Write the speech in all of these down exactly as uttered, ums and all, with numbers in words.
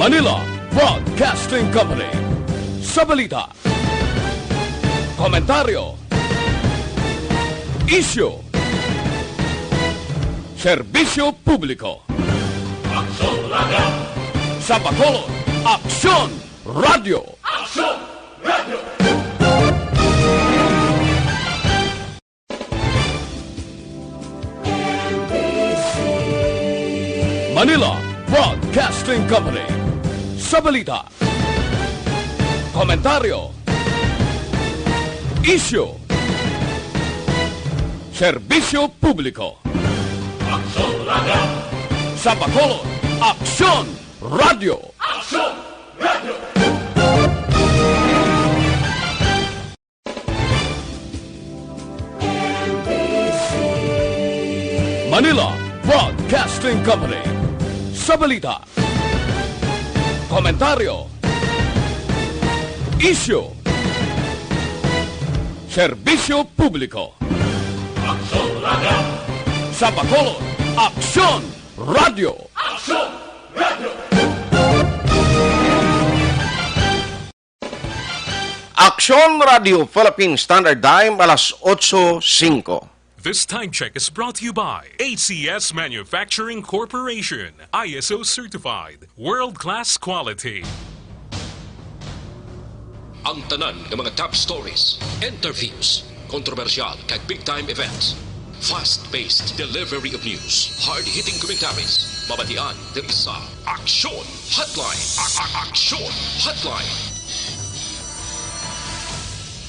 Manila Broadcasting Company. Sa balita, komentaryo, isyu, serbisyo publiko. Aksyon Radio. Sa Bacolod, Aksyon Radio. Aksyon Radio. Manila Broadcasting Company. Sa balita, komentaryo, isyu, serbisyo publiko. Aksyon Radio. Sa Bacolod, Aksyon Radio. Aksyon Radio. Manila Broadcasting Company. Sa balita, komentaryo, isyu, serbisyo publiko. Aksyon Radio. Sa Bacolod, Aksyon Radio. Aksyon Radio. Aksyon Radio Philippine Standard Time, alas otso singko. This time check is brought to you by A C S Manufacturing Corporation, I S O certified, world-class quality. Ang tanan nga mga top stories, interviews, kontrobersyal kag big time events, fast-paced delivery of news, hard-hitting commentaries, mabatian diri sa Aksyon Hotline. A- a- Aksyon Hotline.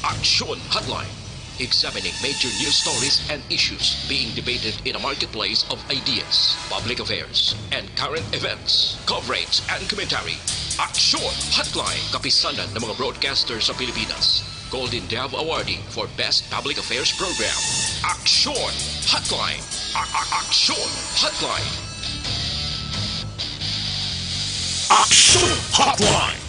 Aksyon Hotline. Examining major news stories and issues being debated in a marketplace of ideas, public affairs, and current events. Coverage and commentary. Aksyon Hotline. Kapisanan ng mga broadcaster sa Pilipinas. Golden Dove Awardee for Best Public Affairs Program. Aksyon Hotline. A- a- Aksyon Hotline. Aksyon Hotline.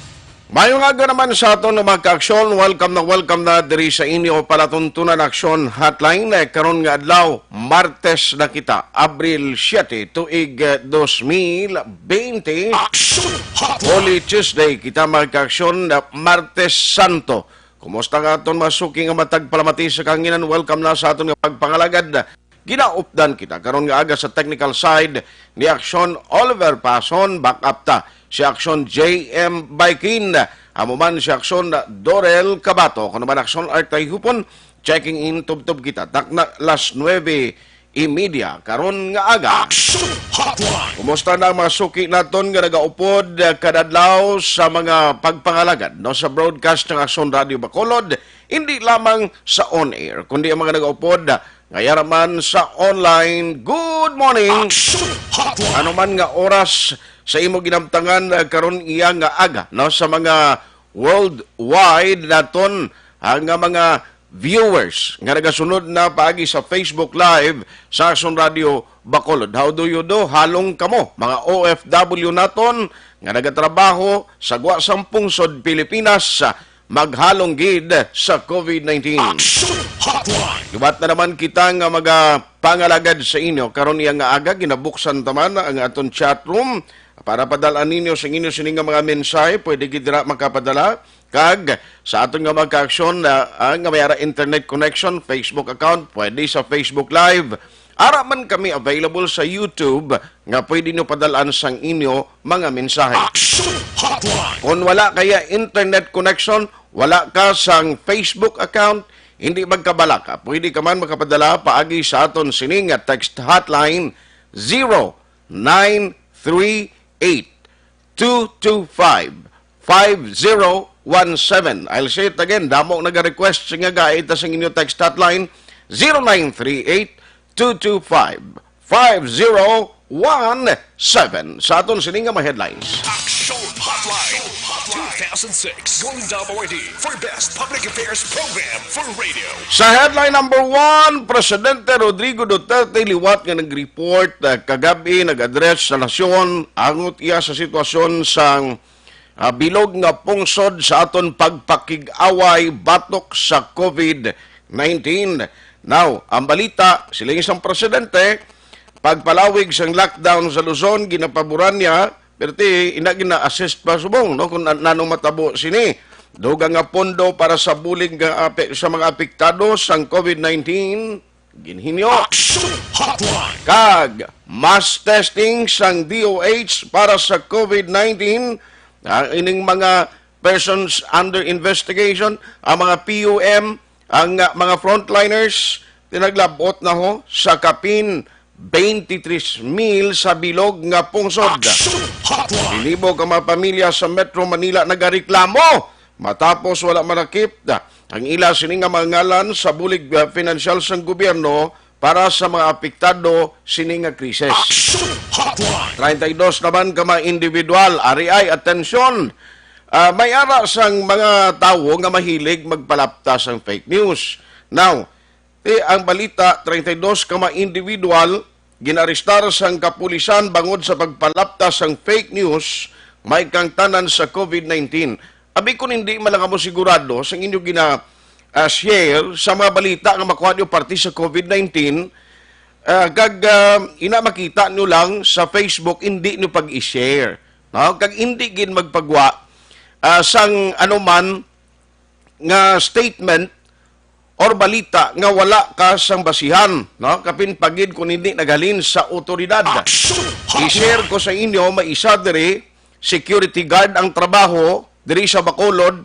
Maayong aga naman sa aton nga mga kaaksyon. Welcome na welcome na diri sa inyo palatuntunan Aksyon Hotline. Eh, karon nga adlaw, Martes na kita, Abril siete, tuig, eh, dos mil bente. Aksyon Hotline. Holy Tuesday kita, mga kaaksyon, na Martes Santo. Kumusta nga aton mga suki nga matag palamati sa kahanginan? Welcome na sa aton nga pagpangalagad. Ginaupdan kita karon nga aga sa technical side ni Aksyon Oliver Pason, backup ta si Aksyon J M Baikin, amo man si Aksyon Dorel Cabato, kuno man Aksyon Artay Hupon, checking in tubtob kita. Takna las nuebe y media karon nga aga. Aksyon Hotline. Kumusta na ang mga suki naton nga nagaupod, eh, kadadlaw sa mga pagpangalagad, no, sa broadcast ng Aksyon Radio Bacolod, hindi lamang sa on-air, kundi ang mga nagaupod, ah, nga yara man sa online. Good morning. Aksyon Hotline. Ano man nga oras sa imo ginamtangan, ah, karon iya nga aga, no, sa mga worldwide naton, ah, nga mga viewers nga nagasunod na paagi sa Facebook Live sa Aksyon Radio Bacolod. How do you do? Halong kamo, mga O F W naton nga nagatrabaho sa gwa sang pungsod Pilipinas, ah, maghalong gid sa COVID nineteen. Aksyon Hotline. Liwat na naman kita nga magapangalagad sa inyo. Karon iya nga aga, ginabuksan ta man ang aton chat room para padal-an ninyo sa inyo sini nga mga mensahe. Pwede gid dira makapadala. Kag sa aton nga mga kaaksyon na, ah, nga may ara internet connection, Facebook account, pwede sa Facebook Live. Ara man kami available sa YouTube nga pwede nyo padal-an sang inyo mga mensahe. Aksyon Hotline. Kung wala kaya internet connection, wala ka sang Facebook account, hindi magkabalaka. Pwede ka man makapadala paagi sa aton sini nga text hotline, zero nine three eight two two five, five zero one seven. I'll say it again, damo naga-request nga gaita sa inyo text hotline, zero nine three eight two two five, five zero one seven. Sa aton sini nga mga headlines. Aksyon Hotline two thousand six Golden Dove Awardee for Best Public Affairs Program for Radio. Sa headline number one, Presidente Rodrigo Duterte liwat nga nag-report, ah, kagabi, nag-address sa nasyon angot iya sa sitwasyon sang, ah, bilog nga pungsod sa aton pagpakig-away batok sa COVID nineteen. Now, ang balita, siling sang presidente, pagpalawig sang lockdown sa Luzon, ginapaboran niya Pero ti, ina gina-assist pa subong, no, kung an-, nanong matabo sini. Dugang nga pondo para sa bulig nga ape-, sa mga apektado sang COVID nineteen, ginhinyo. Action Hotline. Kag mass testing sang D O H para sa COVID nineteen, ah, ining mga persons under investigation, ang mga P U M, ang, ah, mga frontliners, tinaglabot na ho sa kapin twenty-three mil sa bilog nga pungsod. Action Hotline. Binibo ka mga pamilya sa Metro Manila nagareklamo matapos wala marakip ang ila sini nga mga ngalan sa bulig, ah, pinansyal sang gobyerno para sa mga apektado sini nga krisis. Action Hotline. Treinta y dos naman ka mga individual, ari ay, atensyon, ah, may ara sang mga tawo nga mahilig magpalapta sang fake news. Now, ti ang balita, treinta y dos ka mga individual ginarestar sang kapulisan bangod sa pagpalapta sang fake news may kangtanan sa COVID nineteen. Abi, kung hindi man lang kamo sigurado sa inyo gina, ah, share sa mga balita nga makuha niyo parte sa COVID nineteen, ah, kag, ah, ina makita niyo lang sa Facebook, hindi niyo pag-i-share, no? Kag hindi gid magpagwa, ah, sang anuman nga statement or balita nga wala ka sang basihan, no? Kapin pa gid kung hindi naghalin sa awtoridad. Action Hotline. I-share ko sa inyo, may isa diri, security guard ang trabaho diri sa Bacolod.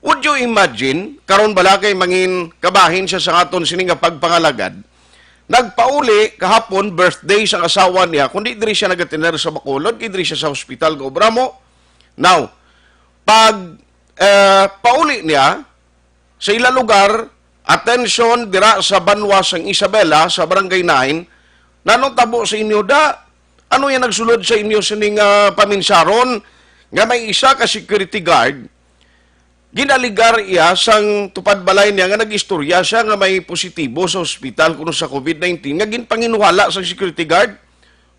Would you imagine, karon bala kay mangin kabahin siya sa aton sini nga pagpangalagad? Nagpauli kahapon, birthday sang asawa niya, kundi diri siya nagatiner sa Bacolod, kay diri siya sa hospital gaobramo. Now, pag, eh, pauli niya sa ila lugar, atensyon dira sa banwa sang Isabela, sa Barangay nine, nanong tabo sa inyo, da? Ano yan nagsulod sa inyo sining, ah, paminsaron nga may isa ka security guard, ginaligar iya sang tupad balay niya nga nag-istorya siya nga may positibo sa ospital kuno sa COVID nineteen nga ginpanginwala sang security guard?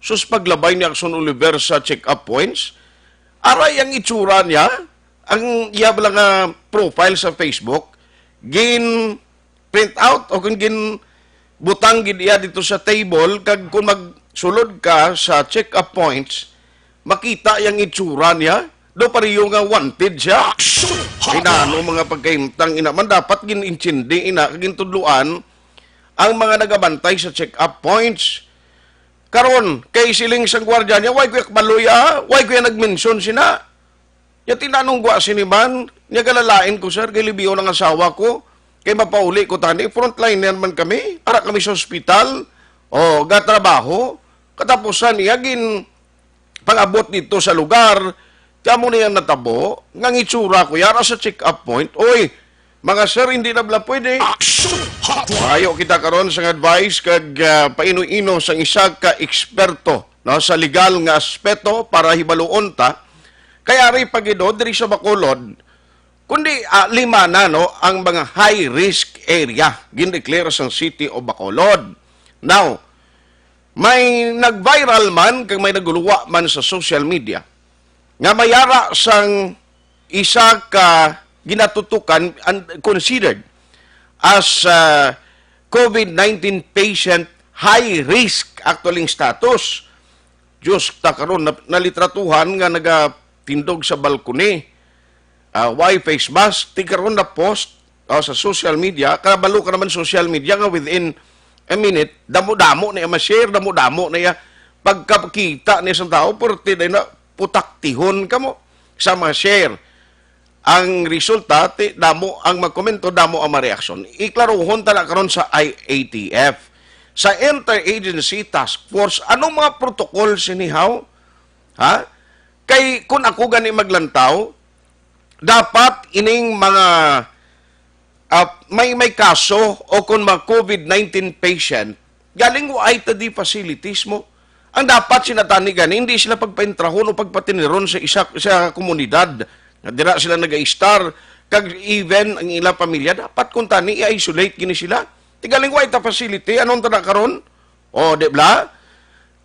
Sus, paglabay ni Action Oliver sa check-up points, aray ang itsura niya, ang iya bala nga profile sa Facebook, gin print out o kung gin butang gid iya dito sa table, kag kung magsulod ka sa check-up points, makita yang itsura niya. Do pareho nga wanted siya. Action Hotline. Inano mga pagkahimtang ina man, dapat gin-intindi ina kag gintudloan ang mga nagabantay sa check-up points. Karon, kay siling sang gwardiya niya, "Why ko iya kabalo ya? Why ko iya nag-mention sina?" Ya, tinanong gwa sini man, niya, "Galalain ko, sir, kay libion ang asawa ko. Kay mapauli ko tani, frontliner man kami. Ara kami sa ospital. O, gatrabaho. Katapusan niya, gin pag-abot dito sa lugar, kamo niya natabo, nga ang itsura ko, yara sa check-up point. Oy, mga sir, hindi na bala pwede." Action Hotline. Maayo kita karon sang advice kag, ah, paino-ino sang isa ka eksperto, no, sa legal nga aspeto para hibaluon ta. Kay ari pa gid, oh, diri sa Bacolod, kundi, ah, lima na, no, ang mga high risk area gindeclare sang City of Bacolod. Now, may nag-viral man kag may naguluwa man sa social media nga may ara sang isa ka ginatutukan and considered as, ah, COVID nineteen patient, high risk actually ang status. Diyos, ta karon na-, nalitratuhan nga nagatindog sa balcony. Ah, why face mask? Ti karon na-post, ah, sa social media. Kabalo ka naman social media nga within a minute, damo-damo na iya ma-share, damo-damo na iya pagkakita niya sa tao, pero ti na putaktihon kamo sa ma-share. Ang resulta, ti, damo ang magkomento, damo ang mareaksyon. Iklarohon ta na karon sa I A T F. Sa Interagency Task Force, anong mga protocol sini, haw? Ha? Kay kung ako gani maglantaw, dapat ining mga, ah, may, may kaso o kung mga COVID nineteen patient, galing wa ay ta di facilities mo. Ang dapat sila tani gani, hindi sila pagpaintrahon o pagpatiniron sa isa, sa komunidad. Nga dira sila nag-istar, kag even ang ilang pamilya, dapat kung tani, i-isolate gini sila. Ti galing wa ay ta facility, anong tana karon? O, di ba?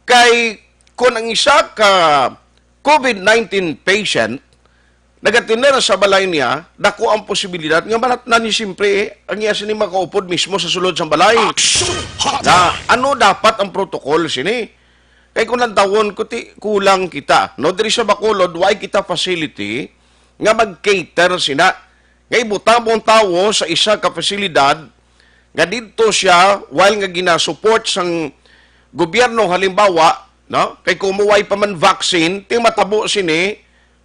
Kay, kung ang isa ka COVID nineteen patient, nagatiner sa balay niya, dako ang posibilidad nga manatnan niya siyempre, eh, ang iya sini makaupod mismo sa sulod sang balay. Action Hotline. Na, ano dapat ang protocol sini? Kay kung lantawon, kuti kulang kita, no? Diri sa Bacolod, way kita facility nga mag-cater sina. Nga ibutang mo ang tawo sa isa ka pasilidad nga didto siya while nga ginasupport sang gobyerno, halimbawa, no? Kay kung way pa man vaccine, ti matabo sini,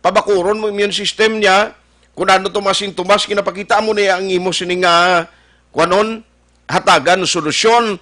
pabakuron mo immune system niya, kung ano to mga sintomas, kinapakita mo niya ang imo sini nga, kuanon, hatagan solusyon.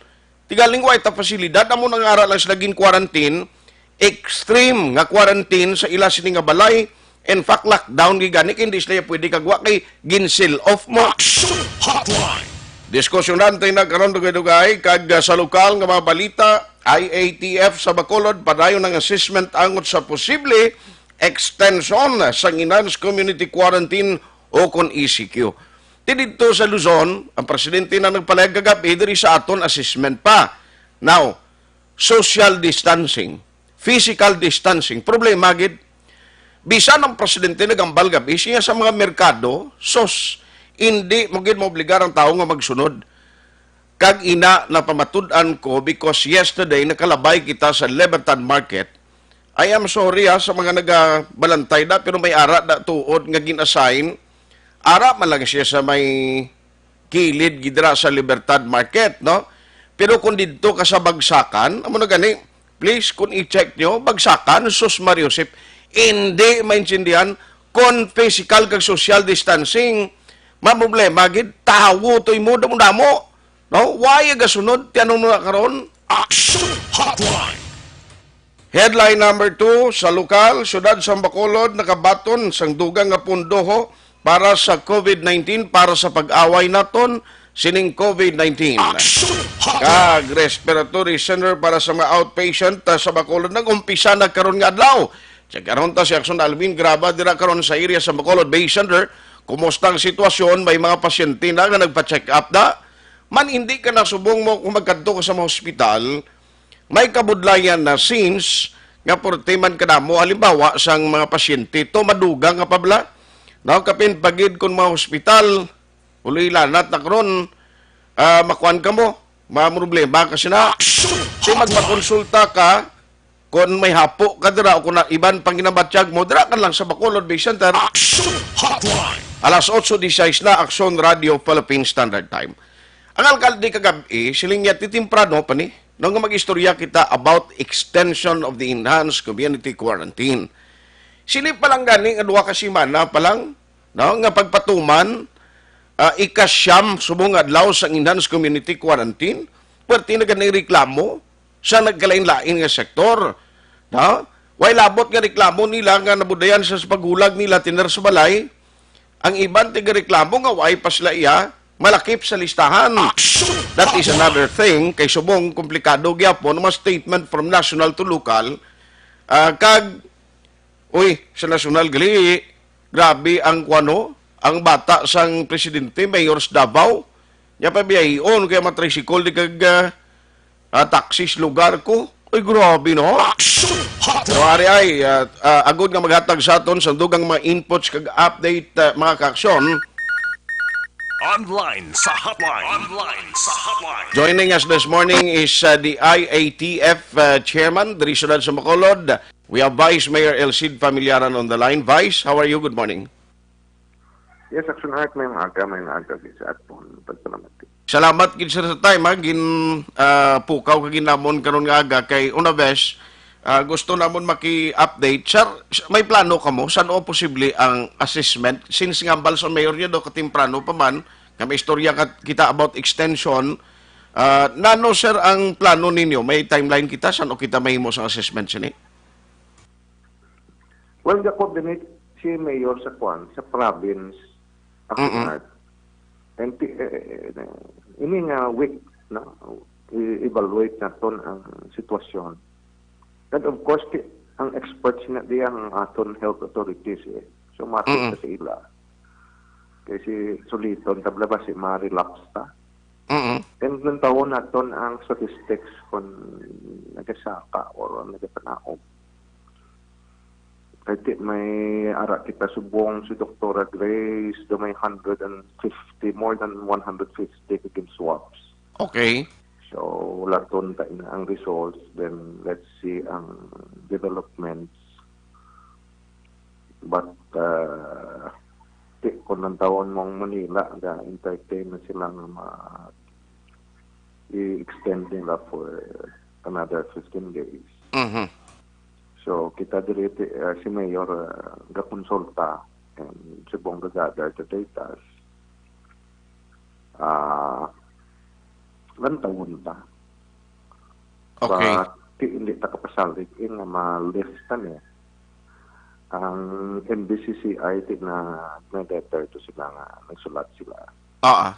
Tigaling wa ita pasilidad, amo nang ara lang sila gin-quarantine, extreme nga quarantine sa ila sini nga balay. In fact, lockdown gid gani, kay hindi sila pwede kagwa kay gin-seal off mo. Action Hotline! Diskusyonante na karon dugay-dugay kag, ah, sa lokal nga mga balita, I A T F sa Bacolod padayon ang assessment angot sa posible extension sa enhanced community quarantine o kon E C Q. Ti didto sa Luzon, ang presidente na nagpalayag kagabi diri sa aton assessment pa. Now, social distancing, physical distancing, problema gid. Bisan ang presidente nagambal gabi siya sa mga merkado, sus, hindi mo gid maobligar ang tawo nga magsunod. Kag ina, napamatud-an ko because yesterday nakalabay kita sa Libertad Market. I am sorry, ha, sa mga nagabalantay da, pero may ara da tuod nga gin-assign. Ara man lang siya sa may kilid gid dira sa Libertad Market, no? Pero kung didto ka sa bagsakan, amo na gani, please, kung i-check nyo, bagsakan, sus Mario Josep, hindi maintindihan kung physical kag social distancing, maproblema gid, tawo to'y mo, damo-damo, no? Why gasunod? Ti ano na karon? Action Hotline! Headline number two, sa lokal, siyudad sang Bacolod nakabaton sang dugang nga pundoho para sa COVID nineteen, para sa pag-away naton sining COVID nineteen. Action Hotline! Kag respiratory center para sa mga outpatient, ah, sa Bacolod nag-umpisa na karon nga adlaw. Check karon ta si Action Alvin Graba dira karon sa area sa Bacolod Bay Center. Kumusta ang sitwasyon? May mga pasyente na nga nagpa-check up na? Man, hindi ka na subong mo kung magkadto ka sa mga hospital, may kabudlayan na since nga porte man kadamo, halimbawa, sang mga pasyente to madugang nga pabla. Now, kapin pagid kun mga hospital, uloy lanat na karon, ah, makuan ka mo, mga problema kasi na. Action Kung Hotline! Magpakonsulta ka, kung may hapo ka dira o kung na, iban pang ginabatyag mo, dira ka lang sa Bacolod Bay Center. Action Hotline! Alas otso dieciséis na, Action Radio Philippine Standard Time. Ang alkalde kagabi, siling niya, titimprano pa ni, no, nga mag-istorya kita about extension of the enhanced community quarantine. Sini pa lang gani nga duha ka semana pa lang, no, nga pagpatuman, ah, ikasyam subong nga adlaw sa enhanced community quarantine, pwerte na gani reklamo sa nagkalain-lain nga sektor, no? Way labot nga reklamo nila nga nabudayan sa, sa paghulag nila tiner sa balay. Ang iban tigareklamo nga way pa sila iya malakip sa listahan. Action Hotline! That is another thing, kay subong komplikado gyapon ang mga statement from national to local, ah, kag, uy, sa national gali, grabe ang kuwano, ang bata sang presidente, mayor sa Davao, niya pa biyahion kaya matricycle di kag, ah, ah, taxi sa lugar ko. Ay, grabe, no? Action Hotline! So, ari ay, ah, ah, agod nga maghatag sa aton sa dugang mga inputs kag update, ah, mga kaaksyon. Online sa hotline. Online sa hotline. Joining us this morning is, uh, the I A T F, uh, chairman diri sa siyudad sa Bacolod. We have Vice Mayor Elcid Familiaran on the line. Vice, how are you? Good morning. Yes, Action Art, may maaga, may maaga gid sa aton pagpalamati. Salamat gid, sir, sa time, ha. Gin, ah, pukaw ka ginamon karon nga aga kay una bes, ah, gusto namon maki-update. Sir, may plano kamo? San-o posible ang assessment? Since nga ambal sa mayor niya do, katimprano pa man, nga may istorya ka, kita about extension. Ah, nano, sir, ang plano ninyo? May timeline kita? San-o kita mahimo sa assessment sini? Well, ga-coordinate si Mayor sa kwan, sa province, Action Art. And ti-, eh, eh, eh, ini nga week, no, i-evaluate naton ang sitwasyon. And of course, ti-, ang experts na diya ang aton health authorities, eh. So, matik Mm-mm. sa ila. Kay si suliton, tabla ba si ma-relapse ta? Mm-mm. And nung taon naton ang statistics kung nagasaka or nagapanaog. Kay ti-, may ara kita subong si Doktora Grace, do may hundred and fifty, more than one hundred fifty ka gin-swabs. Okay. So, wala ton ta ina ang results, then let's see ang developments. But, uh, ti, kung ang taon mong Manila, ga-entertain na sila nga ma-, i-extend nila for another fifteen days. Mhm. So, kita diri, ti, uh, si Mayor, uh, gakonsulta and subong gagather the datas. Ah, lantawon ta. Okay. But ti, hindi ta kapasalig in nga ma-lift ta ni. Ang M B C C I ti na, na letter to sila nga nagsulat sila. Ah,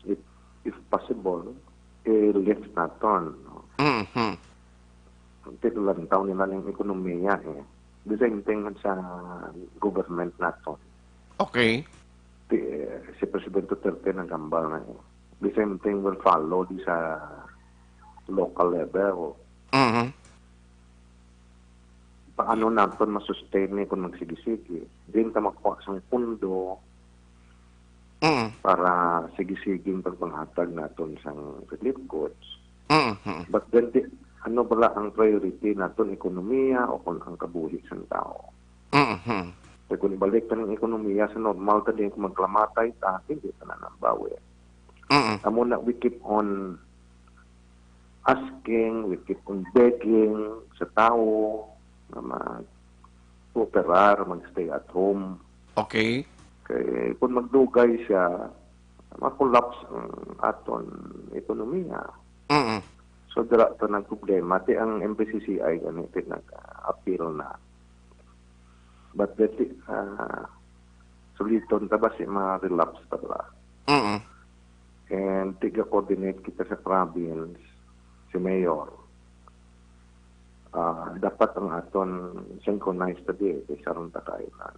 if, if possible, i-lift naton, no? Mhm. Ti, lantaw nila ning ekonomiya, eh. The same thing sa government naton. Okay. Ti, eh, si President Duterte nagambal na, eh. The same thing will follow di sa local level. Mhm. Paano naton masustain ni kung magsigi-sigi? Din ta makuha sang pundo Mm. para sige-siging pagpanghatag naton sang relief goods. Mhm. But then, di, ano bala ang priority naton, ekonomiya o kung ang kabuhi sang tao? Mhm. Kay kung balik ta ng ekonomiya sa normal, ta din kung maglamatay ta, hindi ta na nambawi. Mm. Amo na, we keep on asking, we keep on begging sa tao nga mag-operar, mag-stay at home. Okay. Kay kung magdugay siya, ma-collapse ang aton ekonomiya. Mm. So, dira to nagproblema. Ti ang M P C C I gani ti nag-appeal na. But that, ah, suliton ta ba si ma-relapse ta ba? Mm. And tiga-coordinate kita sa province, si Mayor. Ah, dapat ang aton synchronized ta di, eh, kay sa ron ta ka-island.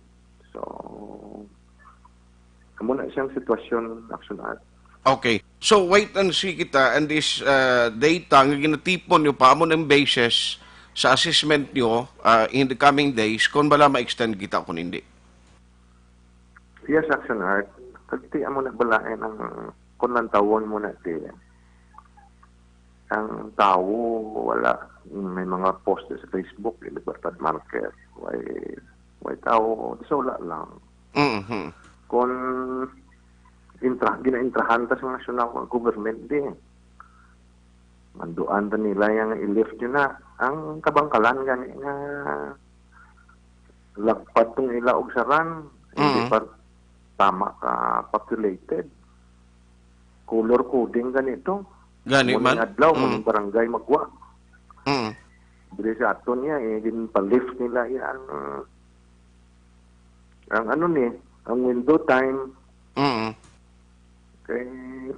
So, amo na siyang sitwasyon, Action Art. Okay. So, wait and see kita and this, uh, data nga ginatipon nyo pa, amo ng basis sa assessment nyo, uh, in the coming days, kung bala ma-extend kita kung hindi. Yes, Action Art. Kagti amo na balain ang, kung lantawon mo na ti, ang tao, wala. May mga post sa Facebook, eh, Libertad Market. Way, way tao, di sa wala lang. Mhm. Kung intra-, ginaintrahan ta sa national government, di. Manduan ta nila yang i-lift yun na. Ang kabangkalan gani nga lagpad tong ila og saran, hindi Mm. pa tama ka populated. Color coding gani to. Gani Muning man. adlaw, Mm. muning barangay magwa. Mm. Diri sa aton niya, eh, ginpa-lift nila yan. Ang ano ni, ang window time, Mm. kay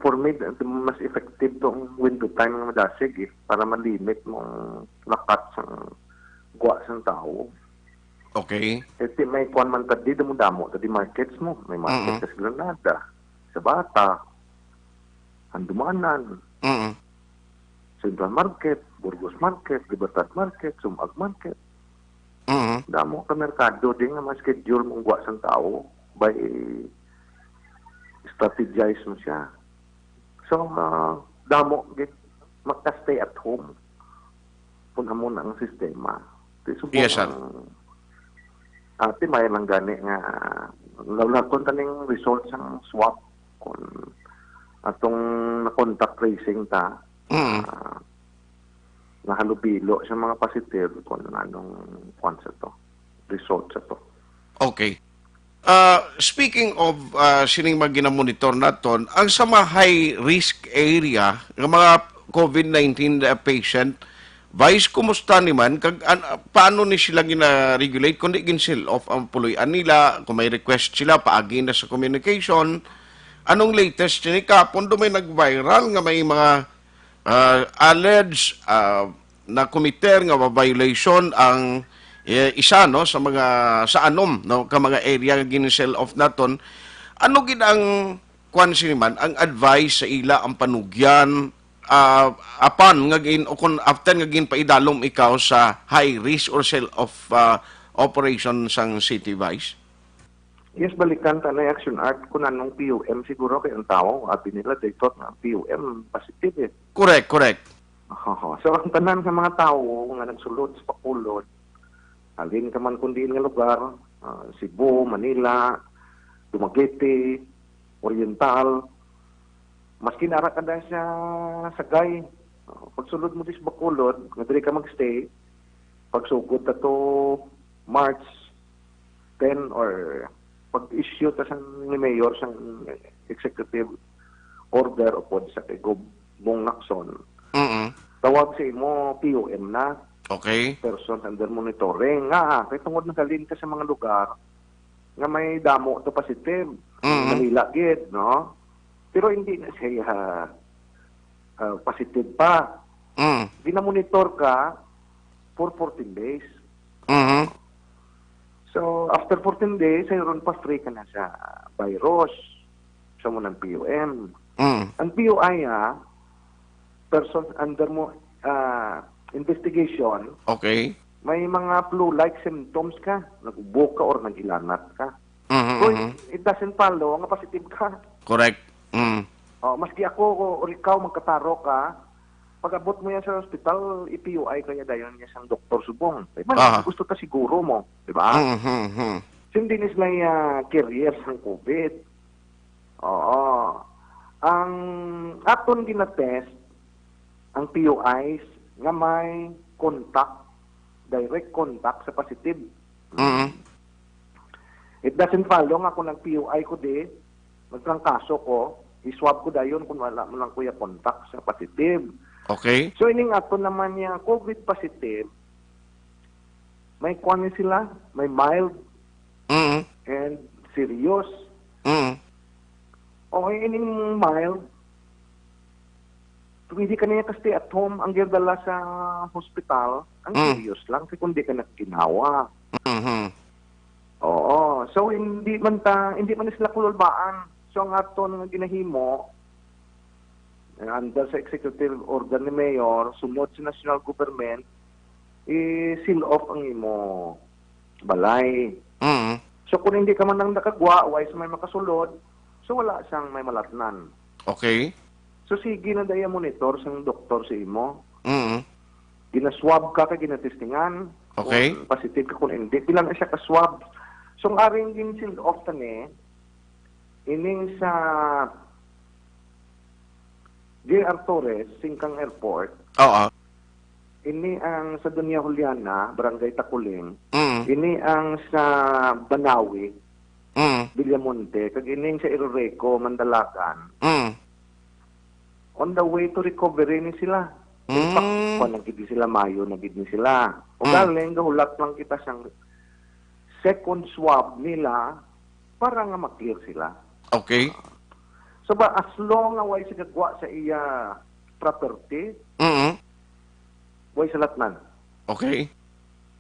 for me, mas effective to ang window time nga madasig, eh, para ma-limit mo ang lakat sang gwa sang tao. Okay. Kay ti may kuwan man tadi, damo-damo tadi markets mo. May market Mm. sa Granada, sa Bata, Handumanan, Mm. Central Market, Burgos Market, Libertad Market, Sumag Market. Mm. Damo ka merkado din nga ma-schedule mong gwa sang tao by strategize mo siya. So, ah, damo gid maka-stay at home kung amo na ang sistema. Ti subong Yes, sir. ang, ah, ti may lang gani nga, ah, laulaton taning result sang swab kung atong na-contact tracing ta, Mm. ah, nahalubilo sa mga positive kung anong kwan sa to, result sa to. Okay. Ah, speaking of, ah, sining mga ginamonitor naton, ang sa mga high risk area nga mga COVID nineteen, ah, patient, Vice, kumusta ni man? Kag an-, paano ni sila gina-regulate? Kundi gin-seal off ang puloy-an nila, kung may request sila, paagi na sa communication. Anong latest ni kapon do may nag-viral nga may mga, ah, alleged, ah, na committer nga violation ang, eh, isa, no, sa mga, sa anom, no, ka mga area nga gin-seal off naton. Ano gid ang, kwan sini man, ang advice sa ila, ang panugyan, ah, apan nga gin-, o kung after nga ginpaidalom ikaw sa high risk or seal off, ah, operation sang city, Vice? Yes, balikan ta na yung Action Art kung anong P U M siguro kay ang tao, abi nila, they thought nga ang P U M positive eh. Correct, correct. Oho. So, ang tanan nga mga tawo nga nagsulod sa Bacolod, halin ka man kung diin nga lugar, ah, Cebu, Manila, Dumaguete, Oriental, maski nara ka na sa Sagay, ah, pagsulod mo dis Bacolod, nga diri ka magstay, pagsugod ta to March ten or pag-issue ta sang ni Mayor sang executive order upod sa kay Gob Bong Lacson, Mm. Tawag sa imo, P U M na. Okay. Persons under monitoring. Nga, kay tungod naghalin ka sa mga lugar nga may damo to positive. Mm. Manila gid, no? Pero hindi na siya ah, ah, positive pa. Mm. Ginamonitor ka for fourteen days. Mhm. So, after fourteen days, sayron pa free ka na sa virus. Sa mo ng P U M. Mm. Ang P U I, ah, person under mo ah, investigation, Okay. may mga flu-like symptoms ka. Nag-ubo ka or nag-ilanat ka. Mhm, So, mhm. it, it doesn't follow nga positive ka. Correct. Mm. Oh, maski ako or ikaw magkataro ka, pag-abot mo yan sa hospital, i-P U I kaya dayon niya sang doktor subong. Di ba? Aha. Gusto ta siguro mo, di ba? Mhm, mhm. Hindi ni sila ah, carrier sang COVID. Oo. Ang aton ginatest, ang P U Is nga may contact, direct contact sa positive. Mhm. It doesn't follow nga kung nag-P U I ko di, nagtrangkaso ko, i-swab ko dayon kung wala mo lang kuya contact sa positive. Okay. So ining ato naman niya COVID positive, may kwan ni sila, may mild Mhm. and serious. Mhm. O ining mild, pwede ka niya ka stay at home ang gindala sa hospital, ang Mm. serious lang kay kung di ka nakaginawa. Mhm. Oo. So hindi man ta hindi man sila kululbaan. So ang aton nga ginahimo under sa executive order ni Mayor, sunod sa national government, i-seal off ang imo balay. Mhm. So kung hindi ka man lang nakagwa, way sa may makasulod, so wala sang may malatnan. Okay. So sige na daya monitor sang doktor sa imo. Mhm. Ginaswab ka kay ginatestingan. Okay. Kung positive ka kung hindi. Pila na siya ka-swab. So ang aring gin-seal off tani, ining sa J R Torres, Singkang Airport, Oo. ini ang sa Doña Juliana, Barangay Taculing, Mhm. ini ang sa Banawi, Mhm. Villamonte, kag ining sa Iroreco, Mandalagan. Mhm. On the way to recovery ni sila. In fact, Mm. kwan na gid ni sila, mayo na gid ni sila. O Mm. galing, gahulat lang kita sang second swab nila para nga ma-clear sila. Okay. So ba, as long nga way siya gagwa sa iya property, Mhm. way sa latnan. Okay.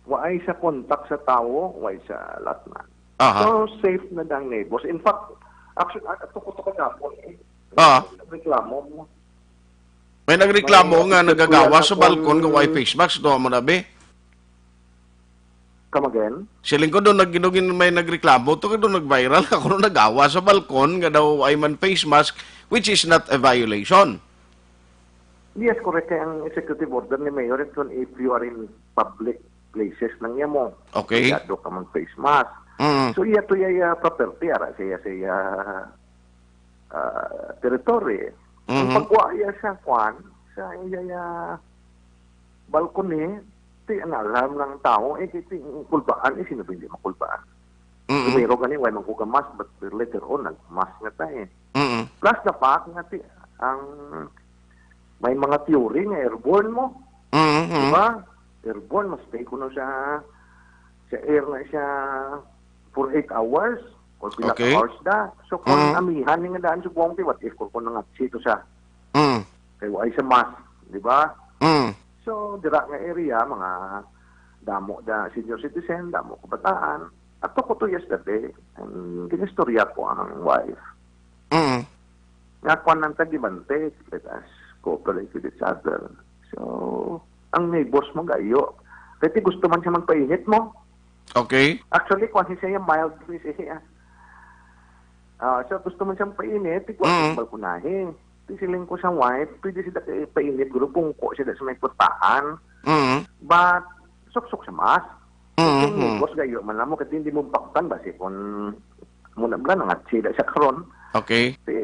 Way sa contact sa tawo, way sa latnan. Aha. So, safe na dang neighbors. In fact, actually, ah, ato ko to kagapon eh. Ah. Reklamo mo. May nagreklamo May nga nagreklamo nagagawa sa kung balkon nga way face mask, do mo na, be? Come again? Siling ko doon, nag-, doon may nagreklamo to, doon nag-viral ako nung nagawa sa balkon nga daw ay man face mask, which is not a violation. Yes, correct. Kaya ang executive order ni Mayor is kung if you are in public places lang niya mo. Okay. Obligado ka mag face mask. Mm. So, iya to iya property, ara siya siya ah, territory. Ang Mhm. pagwa iya sa kwan, sa iya iya balcony, ti ang alarm ng tao, eh, ti, ti, kulbaan, eh, sino ba hindi makulbaan? Mm. Primero gani, why man ko mask, but later on, nag-mask nga tayo eh. Mm. Plus the fact nga ti, ang may mga theory nga airborne mo. Mm. Di ba? Airborne, mas stay ko na siya sa air na siya for eight hours or pila Okay. ka hours da. So, kung Mm. amihan ni nga daan sa buwang ti, what if kung, kung nangatsi to siya? Mm. Kay wa ay sa mask, di ba? Mm. So, dira nga area, mga damo da senior citizen, damo kabataan. Ato ko to yesterday, and ginistorya ko ang wife. Mm. Nga kwan lang ta, give and take, let us cooperate with each other. So, ang neighbors mo gayo. Kaya gusto man siya magpainit mo. Okay. Actually, kwan siya, mild ni siya. Ah, siya gusto man siyang painit, tigwa Mm. sa balkonahe. Di siling ko sa wife, pwede sila kay painit, guro, pungko sila sa may putahan. Mm. But, suksok sa mask. Mm, Yung mm. neighbors, gayo man lang mo, kasi hindi mo baktan ba, si kung muna bala, nangat sila sa karon. Okay. Si,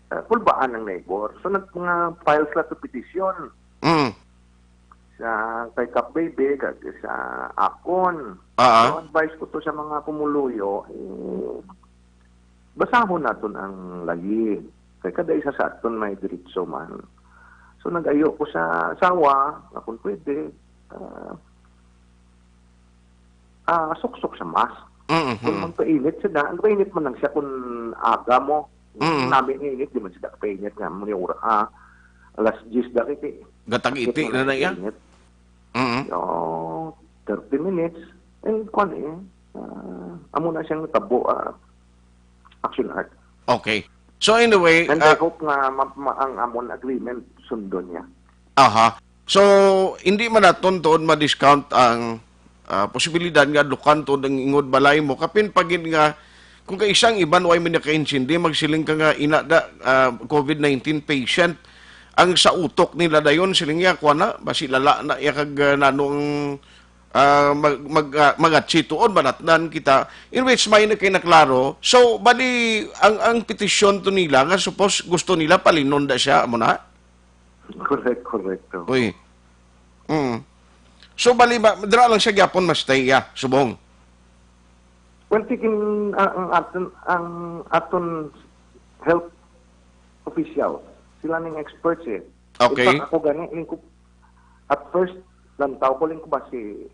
ah, kulbaan ng neighbor. So, nag, mga files na to petition. Mm. Sa kay Kap Baby, kag sa akon. Ah. So, advice ko to sa mga pumuluyo, eh, basahon naton ang layi. Kay kada isa sa aton may diritso man. So, nag-ayo ko sa asawa, nga kung pwede, ah, ah, suksok sa mask. Mm-hmm. Kung magpainit siya na, ang painit man lang siya kung aga mo. Mm. Nami nga init, di man siya kapainit nga, muna yung ura, ah, alas diyes dati, eh. Gatag-iti Sakit na na na iya? Init. Mm. So, thirty minutes, and kwan eh, ah, amo na siyang tabo, ah, action art. Okay. So anyway, And I ah, hope nga ma-, ma-, ang amon agreement sundon niya. Aha. So, hindi man naton tuod ma-discount ang, ah, posibilidad nga adlukan tuod ang ingod balay mo. Kapin pagid nga, kung kaisang iban way man nakaintindi, magsiling ka nga ina da, ah, covid nineteen patient, ang sa utok nila dayon, siling niya, kuha na, basi lala na iya kag, ah, nano ang, ah, mag, mag, ah, magatsi tuod, manatnan kita. In which, may na kay naklaro. So, bali, ang, ang petisyon to nila, nga supos gusto nila palinon da siya, amo na? Correct, correct. Uy. Mm. So, bali ba, dira lang siya gyapon ma-stay, ya, subong? Well, tigin, ah, ang aton, ang aton health official, sila ning experts eh. Okay. In fact, ako gani, ning ko, at first, lantaw ko lang ko ba si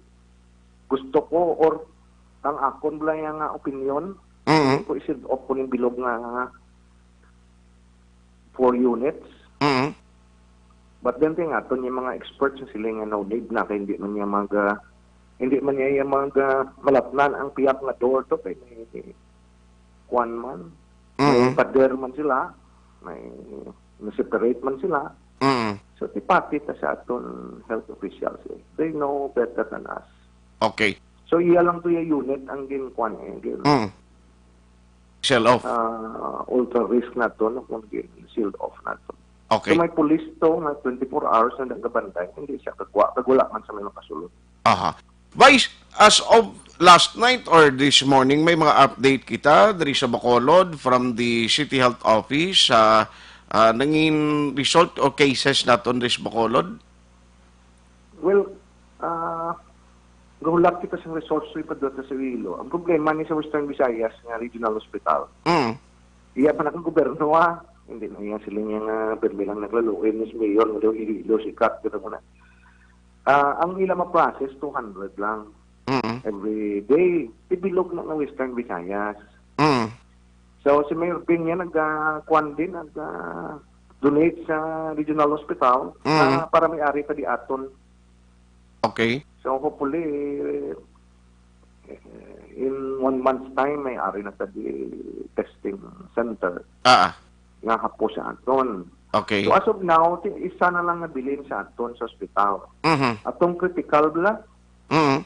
gusto ko or ang akon bala nga opinion, Mm. ko i-sealed off ko ning bilog nga four units. Mm. But then, ting aton yung mga experts na sila nga no need na, kay hindi man niya mag, ah, hindi man niya yung mag, ah, malatnan ang pihak nga door to, kay may kwan man, may Mm. pader man sila, may, may separate man sila. Mm. So, tipati ta sa aton health officials eh. They know better than us. Okay. So, iya lang to yung unit ang gin-, kwan eh, gin-, Mm. Seal off. Ah, ultra risk na to, no, kung gin-, sealed off na to. Okay. So, may police to nga twenty-four hours na nagabantay, hindi siya kagwa, kag wala man sa may makasulod. Aha. Vice, as of last night or this morning, may mga update kita diri sa Bacolod from the City Health Office sa, ah, nangin result o cases naton diri sa Bacolod? Well, ah, gahulat kita sa results sa ipadto sa Iloilo. Ang problema ni sa Western Visayas nga regional hospital, Mm. iya pa nakagoberno, ah. Hindi na iya sila niya nga pirmi lang naglaluin ni si Mayor, nga daw Iloilo, sikat, kita mo na. Ah, ang ila ma-process, two hundred lang. Mm. Every day, ibilog na ng Western Visayas. Mm. So, si Mayor Peña nag, ah, kwan din, nag, ah, donate sa regional hospital Mm. na para may ari pa di aton. Okay. So, hopefully, eh, in one month's time, may ari na sa di testing center Ah, ah. nga hapo sa aton. Okay. So, as of now, ti-, isa na lang nabilin sa aton sa hospital. Mhm. Atong critical bala, Mhm.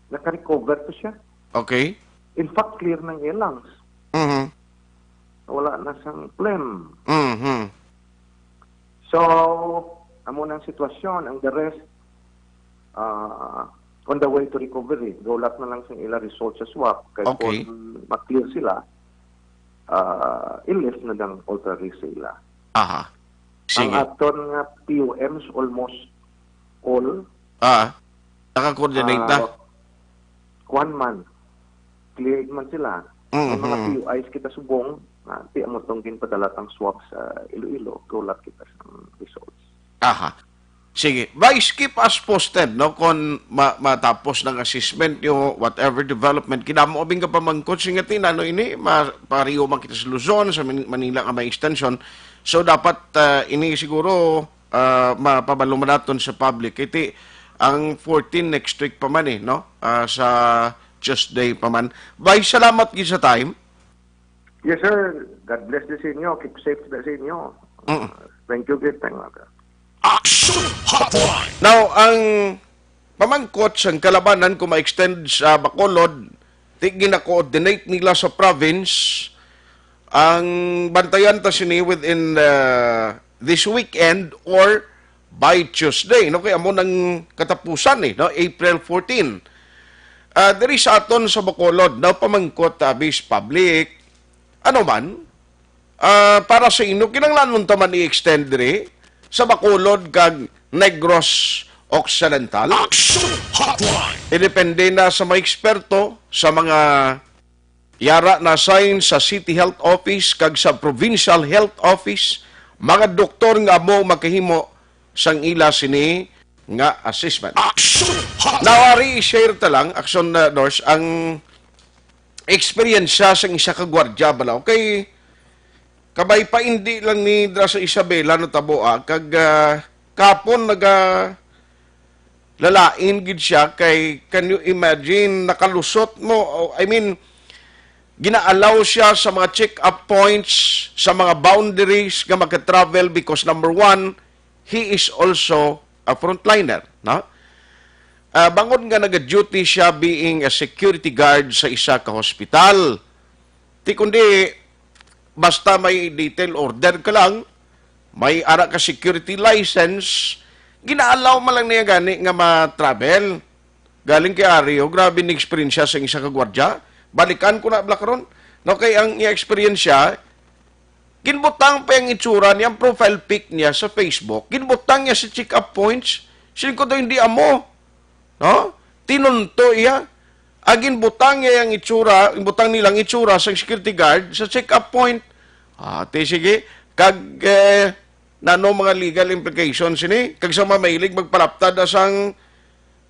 naka-recover to siya. Okay. In fact, clear ng iya lungs. Mhm. Wala na sang phlegm. Mhm. So, amo nang sitwasyon. Ang the rest, ah, on the way to recovery. Gahulat na lang sa ila results sa swab. Kay Okay. kung ma-clear sila, ah, i-lift na dang ultra risk sa ila. Aha. Ang Sige. aton nga P U Ms almost all, Ah, naka-coordinate na? ah, kuwan man, cleared man sila. May mga Mhm. P U Is kita subong, nga, ti amo tong ginpadala tang swab sa Iloilo, gahulat kita sa results. Aha. Sige. Vice, keep us posted, no? Kung ma-, matapos ng assessment nyo, whatever development, kinamo abing ka pamangkot, singati, nano ini, ma-, pariyo man kita sa Luzon, sa Man-, Manila nga may extension. So, dapat, ah, ini siguro, ah, mapabalo man naton sa public. Iti, ang fourteen next week pa man eh, no? Ah, sa Tuesday pa man. Vice, salamat gid sa time. Yes, sir. God bless din sa inyo. Keep safe na sa inyo. Mm. Thank you, good time, mga ka. Action Hotline. Now, ang pamangkot sang kalabanan kung ma-extend sa Bacolod, ti gina-coordinate nila sa province, Ang bantayan ta sini within, uh, this weekend or by Tuesday, no? Kay amo nang katapusan, eh, no? April fourteen. Ah, diri sa aton sa Bacolod, no, pamangkot, ah, bis public, ano man, ah, para sa inyo, kinahanglan ta man i-extend diri sa Bacolod kag Negros Occidental? Action Hotline! Idepende na sa mga eksperto, sa mga yara na-assign sa City Health Office kag sa Provincial Health Office, mga doktor nga amo makahimo sang ila sini nga assessment. Action Hotline! Nawari i-share ta lang, Action, uh, Nurse, ang eksperyensya sang isa ka gwardya bala. Okay, kabay pa indi lang ni dra sa Isabela natabo, ah, kag, ah, kapon naga lalain gid siya kay, can you imagine, nakalusot mo, oh, I mean, gina-allow siya sa mga check-up points, sa mga boundaries nga maka-travel because number one, he is also a frontliner, no? Ah, bangod nga naga-duty siya being a security guard sa isa ka hospital. Di kundi, basta may detail order ka lang, may ara ka security license, gina-allow man lang niya gani nga ma-travel. Galing kay Ario, grabe ni eksperyensya sa isa ka gwardya. Balikan ko na bala karon. No, kay ang iya eksperyensya, ginbutang pa ang itsura niya, ang profile pic niya sa Facebook. Ginbutang niya sa check-up points. Siling ko daw, "Hindi amo." No? Tinunto iya. Ang ginbutang niya ang itsura, ginbutang nilang itsura sa security guard sa check-up point. Ah, ti sige. Kag, eh, nano mga legal implications ini? Kag sa mga mahilig magpalaptad na sang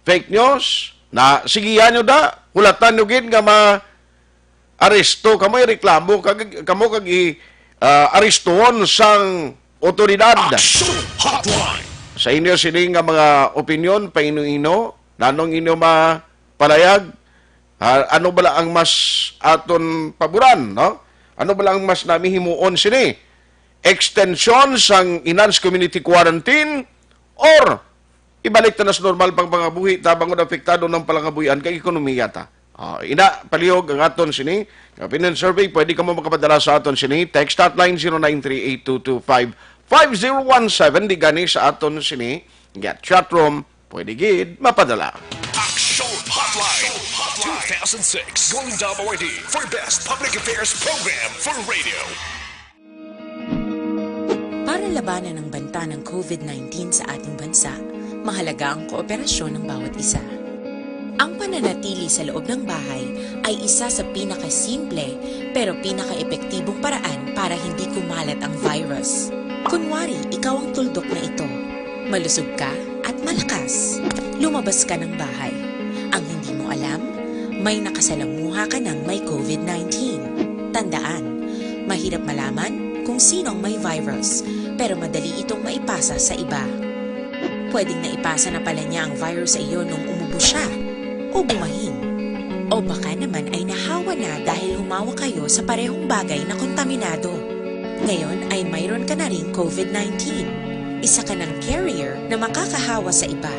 fake news, na, sige, yan nyo da. Hulatan nyo gid nga ma-aresto kamo, reklamo kag, kamo kag i, ah, arestuhon sang otoridad. Action Hotline! Sa inyo sini nga mga opinyon, paino-ino, nanong inyo mapalayag? Ah, ano bala ang mas aton paboran, no? Ano bala ang mas nami himuon sini? Extension sang enhanced community quarantine or ibalik ta na sa normal pang pangabuhi ta bangod apektado ng palangabuhian kag ekonomiya ta? Ah, ina, palihog ang aton sini nga opinion survey. Pwede kamo makapadala sa aton sini. Text hotline zero nine three eight two two five five zero one seven. Di gani sa aton sini nga chat room, pwede gid mapadala. Action Hotline two thousand six Golden Dome Awardee for Best Public Affairs Program for Radio. Para labanan ang banta ng COVID nineteen sa ating bansa, mahalaga ang kooperasyon ng bawat isa. Ang pananatili sa loob ng bahay ay isa sa pinakasimple pero pinakaepektibong paraan para hindi kumalat ang virus. Kunwari, ikaw ang tuldok na ito. Malusog ka at malakas. Lumabas ka ng bahay. Ang hindi mo alam, may nakasalamuha ka ng may COVID nineteen. Tandaan, mahirap malaman kung sino ang may virus, pero madali itong maipasa sa iba. Pwedeng naipasa na pala niya ang virus sa iyo nung umubo siya o bumahin. O baka naman ay nahawa na dahil humawak kayo sa parehong bagay na kontaminado. Ngayon ay mayroon ka na ring COVID nineteen. Isa ka ng carrier na makakahawa sa iba.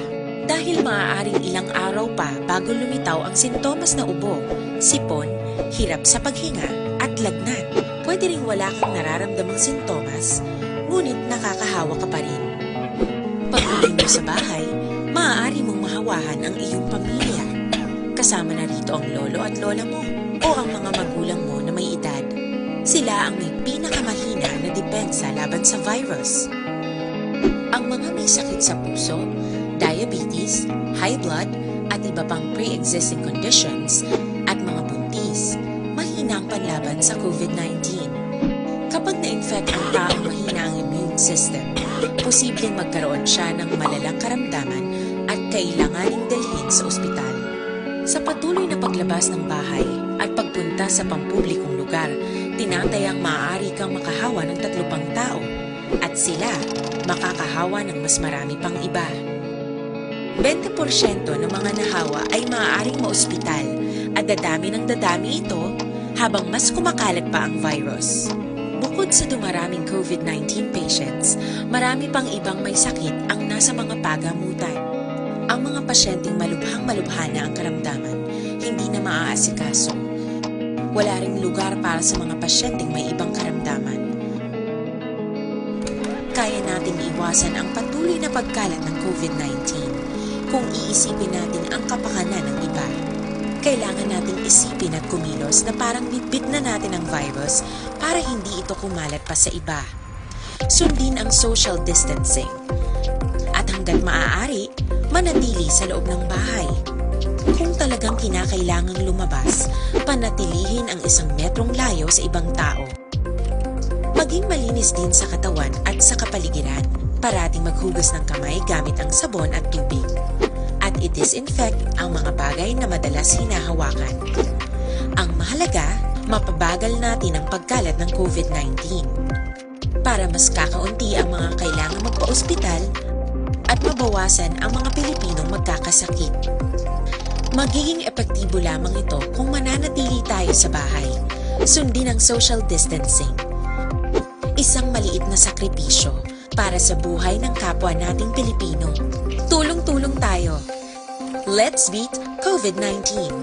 Dahil maaaring ilang araw pa bago lumitaw ang sintomas na ubo, sipon, hirap sa paghinga, at lagnat. Pwede ring wala kang nararamdamang sintomas, ngunit nakakahawa ka pa rin. Pag-uwi mo sa bahay, maaari mong mahawahan ang iyong pamilya. Kasama na rito ang lolo at lola mo o ang mga magulang mo na may edad. Sila ang may pinakamahina na depensa laban sa virus. Ang mga may sakit sa puso, diabetes, high blood, at iba pang pre-existing conditions, at mga buntis, mahina ang panlaban sa COVID nineteen. Kapag na-infect ang taong mahina ang immune system, posibleng magkaroon siya ng malalang karamdaman at kailanganing dalhin sa ospital. Sa patuloy na paglabas ng bahay at pagpunta sa pampublikong lugar, tinatayang maaari kang makahawa ng tatlo pang tao at sila makakahawa ng mas marami pang iba. Bente porsyento ng mga nahawa ay maaaring maospital at dadami ng dadami ito habang mas kumakalat pa ang virus. Bukod sa dumaraming COVID nineteen patients, marami pang ibang may sakit ang nasa mga pagamutan. Ang mga pasyenteng malubhang-malubha na ang karamdaman, hindi na maaasikaso. Wala ring lugar para sa mga pasyenteng may ibang karamdaman. Kaya nating iwasan ang patuloy na pagkalat ng COVID nineteen kung iisipin natin ang kapakanan ng iba. Kailangan nating isipin at kumilos na parang bitbit na natin ang virus para hindi ito kumalat pa sa iba. Sundin ang social distancing. At hanggat maaari, manatili sa loob ng bahay. Kung talagang kinakailangang lumabas, panatilihin ang isang metrong layo sa ibang tao. Maging malinis din sa katawan at sa kapaligiran. Parating maghugas ng kamay gamit ang sabon at tubig. At i-disinfect ang mga bagay na madalas hinahawakan. Ang mahalaga, mapabagal natin ang pagkalat ng COVID nineteen. Para mas kakaunti ang mga kailangang magpa-ospital at mabawasan ang mga Pilipinong magkakasakit. Magiging epektibo lamang ito kung mananatili tayo sa bahay. Sundin ang social distancing. Isang maliit na sakripisyo para sa buhay ng kapwa nating Pilipino. Tulong-tulong tayo. Let's beat COVID nineteen.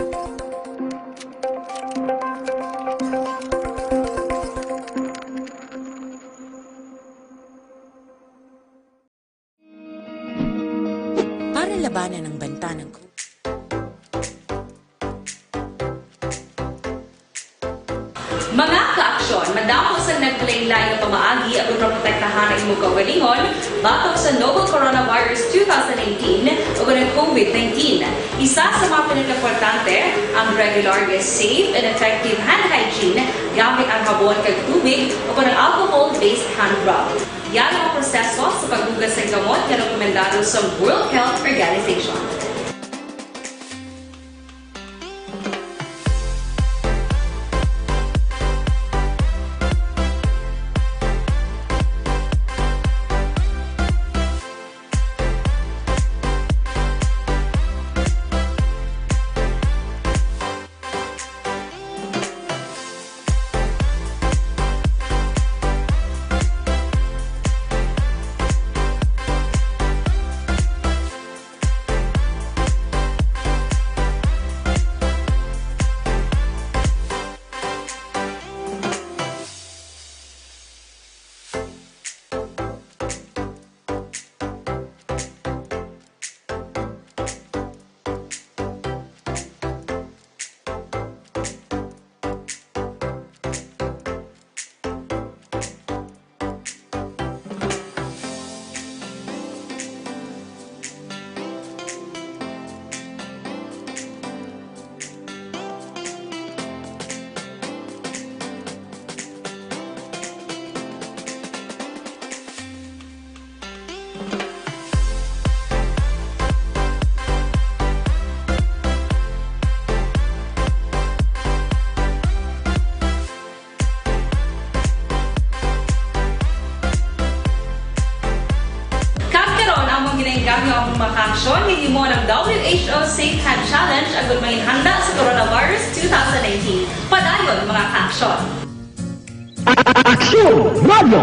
Para labanan ang banta ng COVID. Mga kaaksyon, madamo sa naglain-lain nga pamaagi aron maprotektahan ang imong kaugalingon batok sa novel coronavirus two thousand nineteen ug ang COVID nineteen. Isa sa mga pinakaimportante, ang regular nga safe and effective hand hygiene gamit ang habon kag tubig o ang alcohol-based hand rub. Yara ang proseso sa paghugas sang kamot nga rekomendado sa World Health Organization. Kag karon, among ginainggam nga among mga kaaksyon nga himo ang W H O Safe Hand Challenge agud mangin handa sa coronavirus two thousand nineteen. Padayon, mga kaaksyon. Aksyon Radio!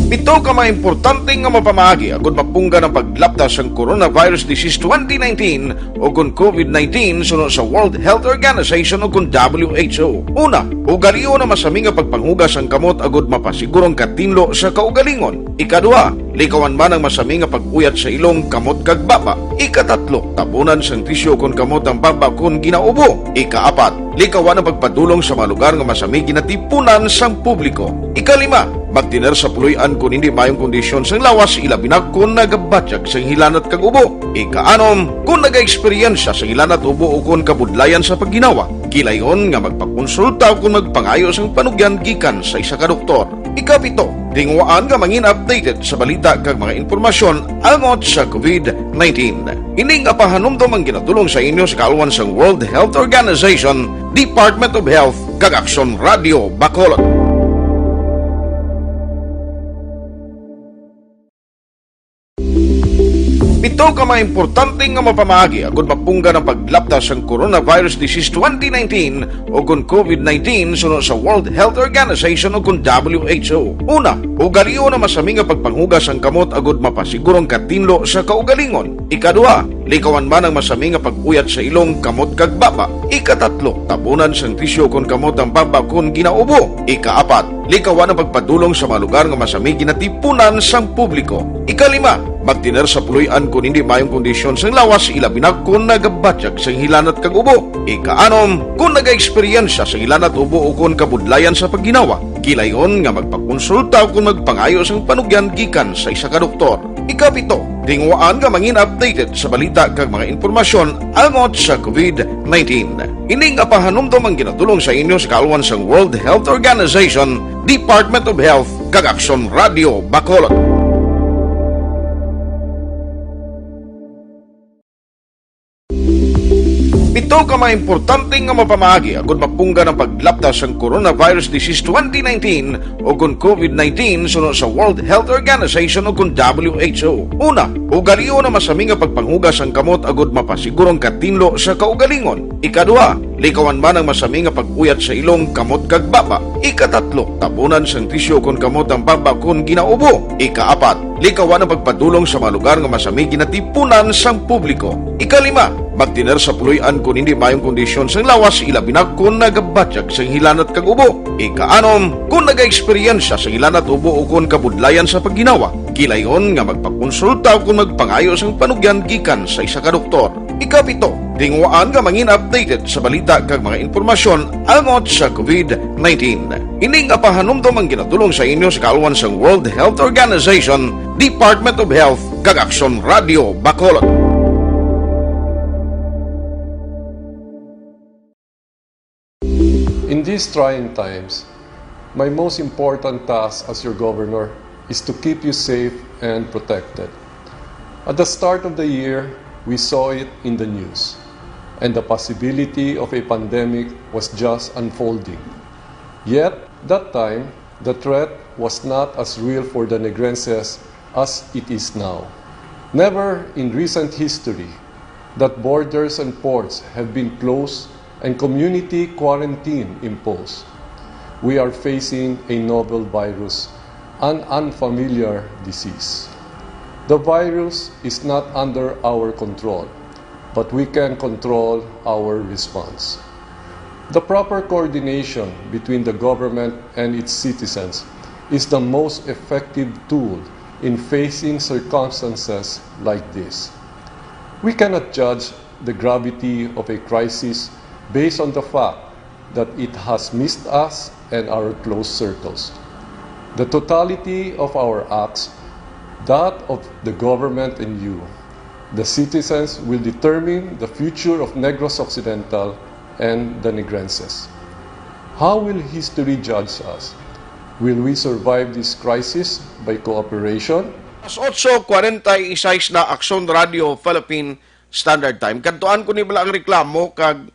Pito ka mga importante nga mapamaagi agud mapunggan ang paglapda sang coronavirus disease twenty nineteen o kon COVID nineteen suno sa World Health Organization o kon W H O. Una, ugalion ang masami nga pagpanghugas sang kamot agud mapasiguro ang katinlo sa kaugalingon. Ikaduha, likawan man ang masami nga pag-uyat sa ilong, kamot kag baba. Ikatatlo, tabunan sang tisyu kon kamot ang baba kon ginaubo. Ikaapat, likawan ang pagpadulong sa mga lugar nga masami ginatipunan sang publiko. Ikalima, magtener sa puloy-an kon hindi maayong kondisyon sang lawas, ilabi na kon nagabatyag sang hilanat kag ubo. Ikaanom, kon nagaeksperyensya sang hilanat, ubo o kon kabudlayan sa pagginawa, gilayon nga magpakonsulta o kon magpangayo sang panugyan gikan sa isa ka doktor. Ikapito, tinguhaan nga mangin updated sa balita kag mga impormasyon angot sa COVID nineteen. Ini nga pahanumdom ang ginadul-ong sa inyo sa kaalwan sang World Health Organization, Department of Health, kag Aksyon Radio Bacolod. Pito ka mga importante nga mapamaagi agud mapunggan ang paglapta sang coronavirus disease twenty nineteen o kon COVID nineteen suno sa World Health Organization o kon W H O. Una, ugalion ang masami nga pagpanghugas sang kamot agud mapasiguro ang katinlo sa kaugalingon. Ikaduha, likawan man ang masami nga pag-uyat sa ilong, kamot kag baba. Ikatatlo, tabunan sang tisyu kon kamot ang baba kon ginaubo. Ikaapat, likawan ang pagpadulong sa mga lugar nga masami ginatipunan sang publiko. Ikalima, magtener sa puloy-an kon hindi maayong kondisyon sang lawas, ilabi na kon nagabatyag sang hilanat kag ubo. Ikaanom, kon nagaeksperyensya sang hilanat, ubo o kon kabudlayan sa pagginawa, kilayon nga magpakonsulta o kon magpangayo sang panugyan gikan sa isa ka doktor. Ikapito, tinguhaan nga mangin updated sa balita kag mga impormasyon angot sa COVID nineteen. Ini nga pahanumdom ang ginadulong sa inyo sa kaalwan sang World Health Organization, Department of Health, kag Aksyon Radio Bacolod. Pito ka mga importante nga mapamaagi agud mapunggan ang paglapta sang coronavirus disease twenty nineteen o kon COVID nineteen suno sa World Health Organization o kon W H O. Una, ugalion ang masami nga pagpanghugas sang kamot agud mapasiguro ang katinlo sa kaugalingon. Ikaduha, likawan man ang masami nga pag-uyat sa ilong, kamot kag baba. Ikatatlo, tabunan sang tisyu kon kamot ang baba kon ginaubo. Ikaapat, likawan ang pagpadulong sa mga lugar nga masami ginatipunan sang publiko. Ikalima, magtener sa puloy-an kon hindi maayong kondisyon sang lawas, ilabi na kon nagabatyag sang hilanat kag ubo. Ikaanom, kon nagaeksperyensya sang hilanat, ubo o kon kabudlayan sa pagginawa, kilayon nga magpakonsulta o kon magpangayo sang panugyan gikan sa isa ka doktor. Ikapito, tinguhaan nga mangin updated sa balita kag mga impormasyon angot sa COVID nineteen. Ini nga pahanumdom ang ginadulong sa inyo sa kaalwan sang World Health Organization, Department of Health, kag Aksyon Radio Bacolod. In these trying times, my most important task as your governor is to keep you safe and protected. At the start of the year, we saw it in the news, and the possibility of a pandemic was just unfolding. Yet, that time, the threat was not as real for the Negrenses as it is now. Never in recent history that borders and ports have been closed and community quarantine imposed. We are facing a novel virus, an unfamiliar disease. The virus is not under our control, but we can control our response. The proper coordination between the government and its citizens is the most effective tool in facing circumstances like this. We cannot judge the gravity of a crisis based on the fact that it has missed us and our close circles. The totality of our acts, that of the government and you, the citizens, will determine the future of Negros Occidental and the Negrenses. How will history judge us? Will we survive this crisis by cooperation? Alas otso kwarenta y seis na, Aksyon Radio Philippine Standard Time. Kadtuan ko ni bala ang reklamo kag,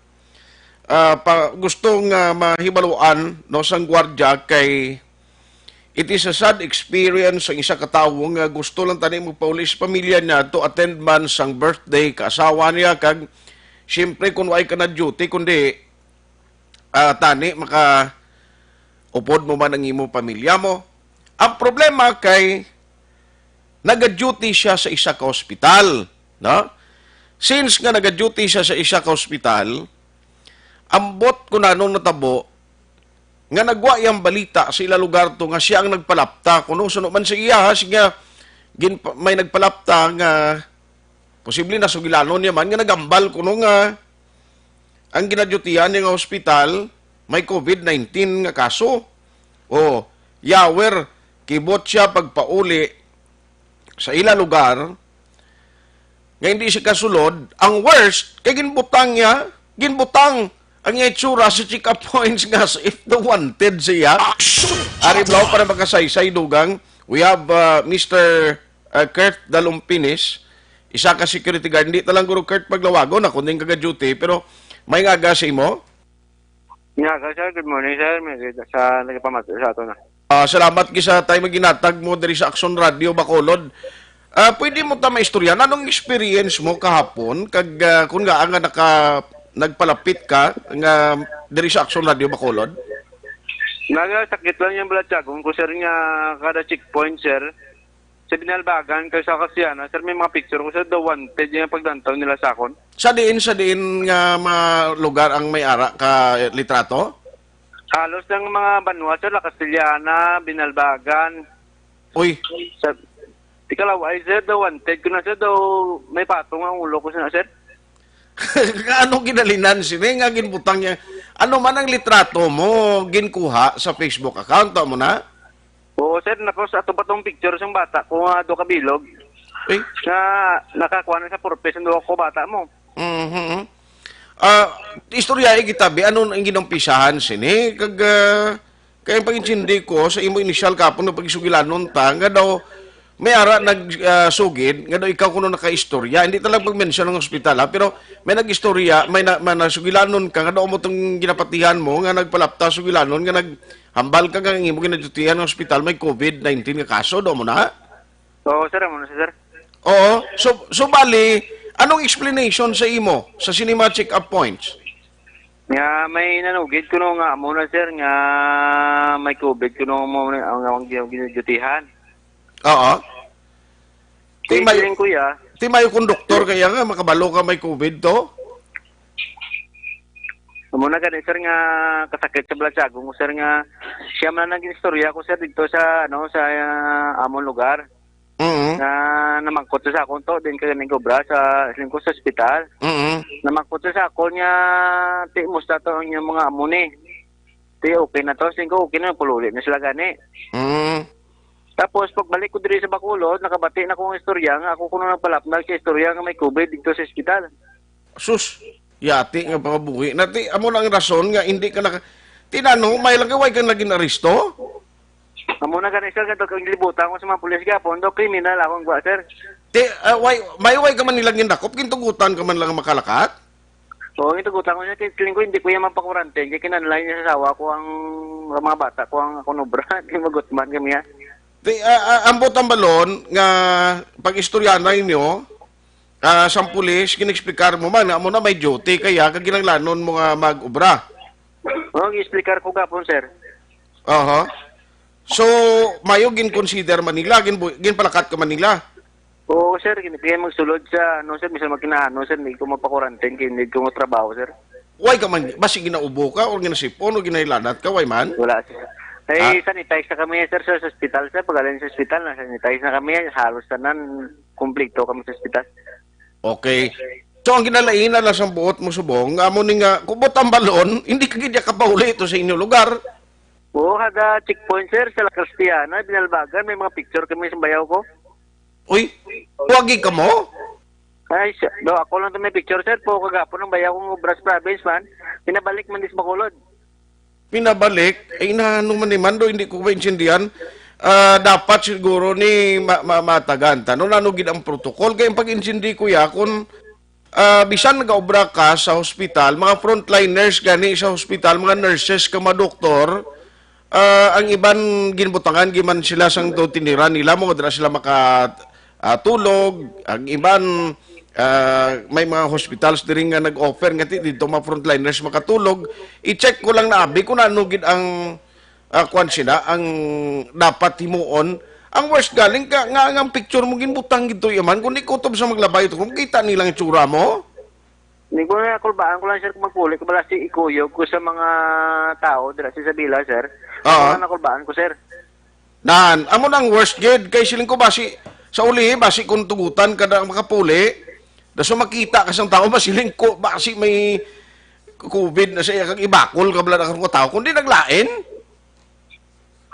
ah, pa, gusto nga mahibaluan, no, sang gwardya kay it is a sad experience ang isa ka tawo nga gusto lang tani magpauli sa pamilya niya to attend man sang birthday ka asawa niya, kag siyempre kung way ka na duty kundi, ah, tani maka upod mo man ang imo pamilya mo. Ang problema kay naga-duty siya sa isa ka ospital, no? Since nga naga-duty siya sa isa ka ospital, ambot kung anong natabo, nga nagwa yang balita sa ila lugar to nga siya ang nagpalapta. Kuno suno man sa iya, ha, siya gin-, may nagpalapta nga posible na sugilanon niya man nga nagambal kuno nga ang ginadyutihan niya nga ospital may COVID nineteen nga kaso. O, yawer, kibot siya pagpauli sa ila lugar nga hindi siya kasulod. Ang worst, kay ginbutang niya, ginbutang ang iya itsura sa check-up points nga as if the wanted siya. Ari, blaw para makasaysay, dugang. We have, uh, Mister uh, Kurt Dalumpinis, isa ka security guard. Hindi ta lang guro Kurt paglawagon, ako din kaga-duty, pero may nga aga sa imo. Nga, sir, good morning, sir. May sa nagpamati sa ato na. Ah, salamat gid sa time nga ginhatag mo diri sa Aksyon Radio Bacolod. Ah, pwede mo ta maistorya, anong experience mo kahapon kag, ah, kun nga nga naka nagpalapit ka nga diri sa Action Radio Bacolod? Nagasakit lang yung balatyagon ko, sir, nga kada checkpoint, sir, sa Binalbagan kag sa Casiana, sir, may mga picture ko, sir, daw wanted yung paglantaw nila sa akon. Sa diin, sa diin nga mga lugar ang may ara ka litrato? Halos lang mga banwa, sir, La Castellana, Binalbagan. Uy, Sa, di ka laway, sir, daw wanted ko na, sir, daw may patong ang ulo ko, sir, sir. Anong ginalinan sini nga ginbutang niya? Ano man ang litrato mo ginkuha sa Facebook account mo na? Oo, sir, napos ato pa tong picture sang bata ko nga do kabilog. Eh? Na nakakuha na sa purpose ang duha ko bata mo. Mhm. Ah, istorya gitabi ano ang ginumpisahan sini kag ah, kay ang pag-intindi ko sa imo initial kapon nga pagsugilanon ta nga daw may ara nag ah, sugid nga daw ikaw kuno nakaistorya. Hindi talaga pag-mention ng ospital ha, pero may nag-istorya, may, na, may nasugilanon ka nga daw mo tong ginapatihan mo nga nagpalapta sugilanon nga naghambal ka nga ang imo ginadutihan ng ospital may covid nineteen nga kaso daw mo na. Oo, sir, amo na, sir. Oo. So, so bali, anong explanation sa imo sa sini mga check-up points? Nga may nanugid kuno nga amo na, sir, nga may covid kuno mo ang ang ginadutihan. Oo. Ti may Feeling, kuya, ti may kung doktor kaya nga makabalo ka may covid to? Amo na gani, sir, nga kasakit sa balatyagon ko, sir, nga siya man ang istorya ko, sir, dito sa, ano, sa ah, amon lugar. Mhm. Na namangkot siya sa akon to, din kay nagobra sa, siling ko, sa ospital. Mhm. Namangkot siya sa akon nga, ti, musta to ang inyong mga amo ni? Ti, okay na to. Siling ko, okay na, pululi na sila gani. Mhm. Tapos, pagbalik ko diri sa Bacolod, nakabati na ko ang istorya nga ako kuno nagpalapnag sa istorya nga may covid dito sa ospital. Sus, yati nga pangabuhi. Nati, amo na ang rason nga hindi ka naka... Tinano, may lagi, way ka naging aresto? Amo na gani, sir, kadto kang libutan ko sa mga pulis gapon, do kriminal ako ang gwa, sir. Ti, ah, way, may way ka man nilang gindakop, gintugutan ka man lang makalakat? Oo, gintugutan ko siya, kay feeling ko hindi ko yan mapakurante, kay kinanlay niya sa asawa ko ang, ang mga bata ko ang akong obra, di magutman kami ha. Ti, ah, ah, ambot ang balon nga pag-istorya na ninyo, ah, sang pulis, gin-explicar mo man, nga amo na may duty kaya, kag ginanglanon mo nga mag-obra. Oo, gi-explicar ko gapon, sir. Aha. So, mayo gin-consider Manila, gin ginpalakat ka Manila. Oo, sir, hindi kaya magsulod sa, ano, sir, bisan magkinaano, sir, hindi ko mapakurante, kay hindi ko matrabaho, sir. Way ka man, basi ginaubo ka or ginasipon o ginahilanat ka, way man? Wala, sir. Ay, Ah. sanitize na kami, sir, sa sa ospital, sir. Pag-alin sa ospital, na-sanitize na kami, halos tanan, kumpleto kami sa ospital. Okay. So, ang ginalaina lang sa buot mo subong, nga amo ni nga, kubot ang balon, hindi ka gid kapauli to sa inyo lugar. Oo, kada checkpoint, sir, sa La Cristiana, Binalbagan, may mga picture kami sa bayaw ko. Uy, wagi ka mo? Ay, sir, do, ako lang to may picture, sir, po kagapon ang bayaw kong obras province man, pinabalik man dis Bacolod. Pinabalik, ay inaano man ni Mando, hindi ko maintindihan. Ah, dapat siguro ni ma ma matagan ta, no? Nano gid ang protocol? Kay ang pag-intindi, kuya, kung, ah, bisan nagaobra ka sa hospital, mga frontliners gani sa hospital, mga nurses ka, mga doktor, ah, ang iban ginbutangan giman sila sang do tiniran nila, mo dira sila maka ah, tulog, ang iban, ah, may mga hospitals diri nga nag-offer nga ti-, dito mga frontliners makatulog. I-check ko lang na abi kung ano gid ang, ah, kwan sila, ang dapat himuon. Ang worst galing ka, nga ang picture mo ginbutang gid to yaman, kung di kutob sa maglabay to, kung kita nilang itsura mo. Hindi ko na kulbaan ko lang, sir, kung magpuli ko, bala si ikuyog ko sa mga tao dira sa Isabela, sir. Oo. Mga nakulbaan ko, sir. Nan, amo nang worst gid kay siling ko basi sa uli basi kung tugutan ka na makapuli, daso makita ka sang tao basi siling ko basi may covid na sa iya kag ibakol ka bala na ka tao kundi naglain.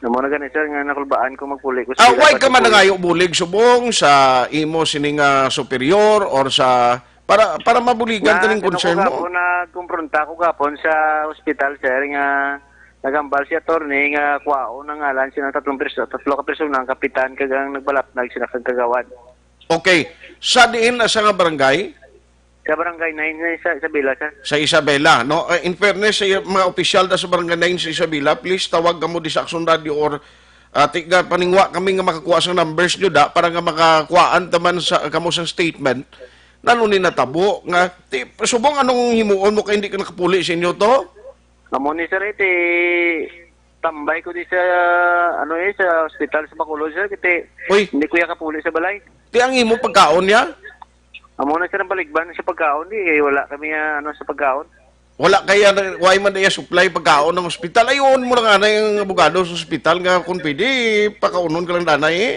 Amo na gani, sir, nga nakulbaan ko magpuli ko. Ah, Sila way pati ka man puli. Nangayo bulig subong sa imo sining ah, superior or sa para para mabuligan Na, taning ano concern ko mo. Gapon, nagkumpronta ko gapon sa ospital, sir, nga nagambal si attorney nga kuwaon ang ngalan sila tatlong perso, tatlo ka persona, ang kapitan kag ang nagbalapnag sila kag kagawad. Okay. Sa diin na sa nga barangay? Sa barangay nine na sa Isabela, sir. Sa Isabela, no? Eh, in fairness sa mga opisyal na sa barangay nine sa Isabela, please tawag kamo di sa Action Radio or Ati nga paningwa kami nga makakuha sang numbers nyo da para nga makakuhaan taman sa kamo sang statement. Nano ni natabo nga ti, subong anong himuon mo kay hindi ka nakapuli sa inyo to? Amo ni sir, iti tambay ko di sa, ano eh, sa ospital sa Bacolod, sir, kiti Uy. Hindi ko ya kapuli sa balay. Ti ang imo pagkaon niya? Amo na sir ang baligban sa pagkaon, di eh, wala kami ah, ano sa pagkaon. Wala kaya na, why man niya supply pagkaon ng ospital? Ayun mo lang anay ang abogado sa ospital nga kung pwede, pakaunon ka lang danay eh.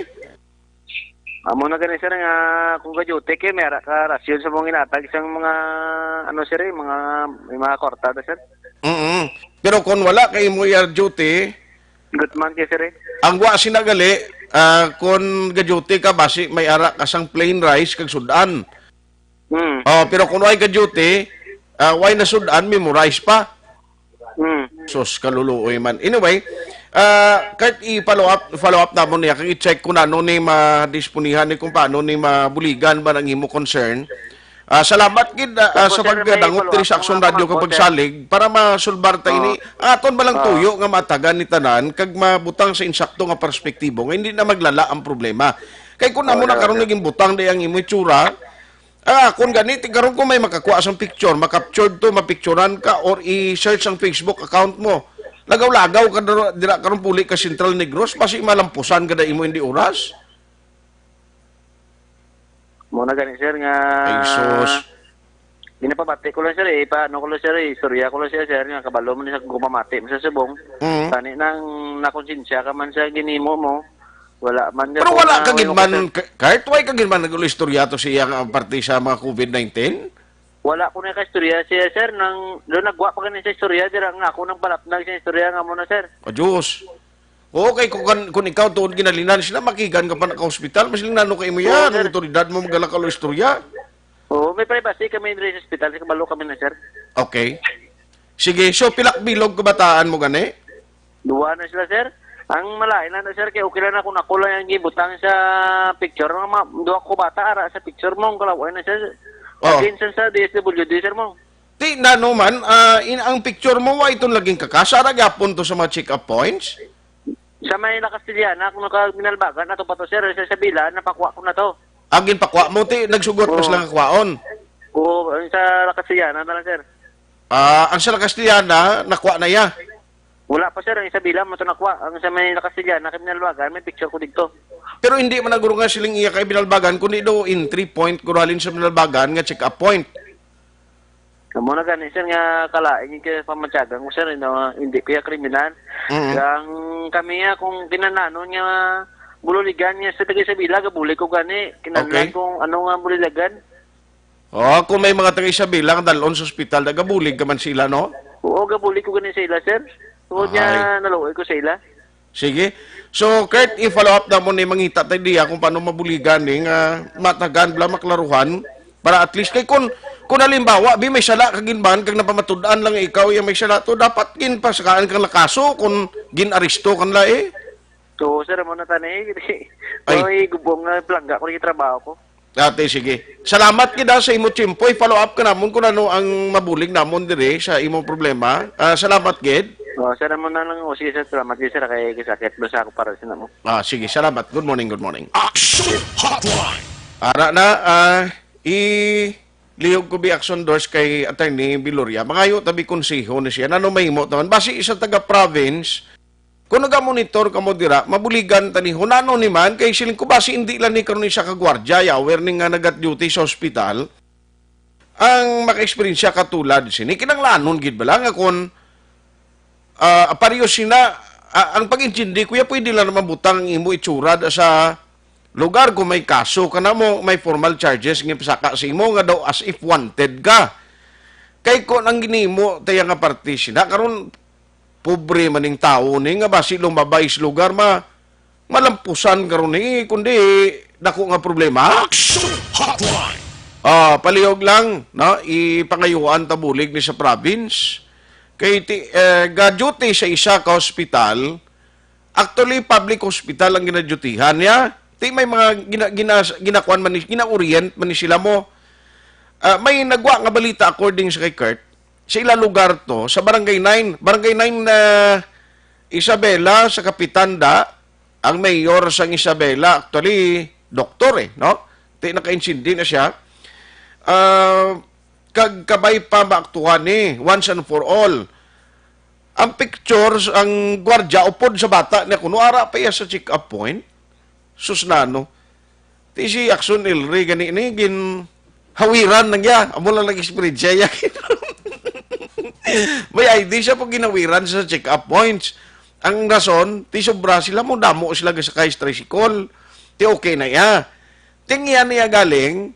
Amo na gani sir nga kung ka-duty kay may ara ka rasyon sa mga inatag sang mga ano sir eh, mga may mga kwarta na sir. Mm. Pero kung wala kay mo your duty, Good man kay sir eh. Ang wa sina gali, ah, kung ga-duty ka basi may ara ka sang plain rice kag sudan. Hmm. Oh, pero kung way ka-duty, ah, way na sudan, memorize pa. Hmm. Sus, kaluluoy man. Anyway, ah, kahit i-follow up, follow up namon niya, kag i-check kung ano ni madisponihan ni kung paano ni mabuligan ba ang imo concern. Ah, salamat gid ah, ah, Opo, sa sir, may pagdangop follow diri up sa Aksyon nga Radio kag pamangkot, sir. Pagsalig para masulbar ta Oo. Ini. Aton ba lang Oo. Tuyo nga matagan ni tanan kag mabutang sa insakto nga perspektibo nga hindi na maglala ang problema. Kay kung amo Oo, na sir, karon sir. Naging butang day ang imo itsura, ah, kung ganit karon kung may makakuha sang picture, makaptured to, mapicturan ka or i-search ang Facebook account mo. Lagaw-lagaw ka dira, dira karon puli ka Central Negros, basi malampusan ka na imo hindi oras. Mo na gani sir nga Ay, sus. Ginapabati ko lang sir eh, paano ko lang sir eh, istorya ko lang sir sir nga kabalo mo ni sa gumamati mo sa subong. Mm. Tani nang nakonsensya ka man sa ginimo mo. Wala man Pero ka wala kung, ka ah, gid man, wala ka, ka- kahit way ka gid man nag-istorya to siya nga parte sa mga covid nineteen? Wala ko na ka istorya siya sir nang do nagwa pa gani sa istorya dira nga ako nang palapnag sa istorya nga mo na sir. O Diyos. Oo, kay kung, kan- kung ikaw tuod ginalinan sila, makigan ka pa na ka hospital, mas nano kay mo Oo, yan, ang sir. Otoridad mo magala ka istorya. Oo, may privacy kami diri sa ospital, sa kabalo kami na, sir. Okay. Sige, so pilak bilog kabataan mo gani? Duwa na sila, sir. Ang malain na, sir, kay okay lang na kung ako lang ang gibutang sa picture. Mga ma- duwa ko bata, ara sa picture mo, ang kalaway na, sir. Oh. Again, sir, sa D S W D, sir, mo. Di na no man, ah, in, ang picture mo, wa iton laging kakasa, ra gyapon to sa mga check-up points? Sa may La Castellana, kung nakaminalbagan, ato pa to, sir. Sa Sabila, napakuha ko na to. Agin pakwa mo, ti, nagsugot na Oo. Sila nga kwaon. Oo, ang sa La Castellana na lang, sir. Ah, ang sa La Castellana, nakwa na iya. Wala pa, sir. Ang Isabela mo to nakwa. Ang sa may La Castellana, kay Binalbagan, may picture ko dito. Pero hindi man naguro nga siling iya kay Binalbagan, kundi do entry point ko halin sa Binalbagan nga check-up point. Amo na gani, sir, nga kalain yung kaya pamatyagan ko, sir, no, hindi kaya kriminal. Mm. Ang kami nga, kung kinananon nga bululigan niya sa taga Isabela, gabulig ko gani. Kinananon Okay. Kung ano nga bulilagan. Oh, kung may mga taga Isabela nga dalon sa ospital, nagabulig ka man sila, no? Oo, gabulig ko gani sa ila, sir. Tungod Ahay. Nga naluoy ko sa ila. Sige. So, Kurt, i-follow up na mo ni mangita tayo diya kung paano mabuligan ni nga matagan bla maklaruhan para at least kay kun kun halimbawa bi may sala ka ginban kag napamatud-an lang ikaw yung may sala to dapat ginpasakaan kang lakaso kung gin-aresto kan la eh. Oo, sir, mo na tani. Ay. Ay, gubong nga plangga ko yung trabaho ko. Ate, sige. Salamat gid, ah, sa imo tiyempo. I-follow up ka namon kung ano ang mabulig namon dire sa imong problema. Ah, salamat gid. Oh, sir, mo na lang, oh, sige, sir, salamat gid, sir, kay kasakit mo sa ako para sa namo. Ah, sige, salamat. Good morning, good morning. Action Hotline. Ara na, ah, i lihog ko bi action doors kay Attorney Biloria. Mangayo tabi konseho ni siya. Nano mahimo taman? Basi isa taga province, kung nagamonitor ka mo dira, mabuligan tani. Hunano ni man, kay siling ko ba si hindi lang ni karon isa ka gwardya, yawer ni nga nagat-duty sa ospital, ang maka-eksperyensya katulad sini, kinanglanon gid bala nga kon, ah, pareho sina, ah, ang pag-intindi, kuya, pwede lang naman butang ang imo itsura da sa lugar kung may kaso ka na mo, may formal charges nga pasaka sa imo nga daw as if wanted ka. Kay kung ang ginimo, taya nga parte sina, karon pobre man ning tawo ni nga basi lumabay sa lugar ma malampusan karon ni kundi dako nga problema. Action Hotline. Ah, palihog lang, no, ipangayuan ta bulig ni sa province kay ti, eh, ga-duty sa isa ka hospital, actually public hospital ang ginadyutihan niya. Ti may mga gina, gina, ginakuan man ni, gina-orient man ni sila mo. Ah, may nagwa nga balita according sa kay Kurt, sa ila lugar to, sa Barangay nine. Barangay nine na Isabela, sa Kapitan da, ang mayor sang Isabela, actually, doktor eh, no? Ti nakaintindi na siya. Ah, kag kabay pa maaktuhan ni once and for all. Ang pictures, ang gwardya upod sa bata niya kuno ara pa iya sa check-up point. Sus nano. Ti si Jackson Elry gani ni gin hawiran lang ya. Amo lang nag-eksperyensya ya. May I D siya pag ginawiran sa check-up points. Ang rason, ti sobra sila mo damo sila gasakay sa tricycle. Ti okay na iya. Ting iya niya galing,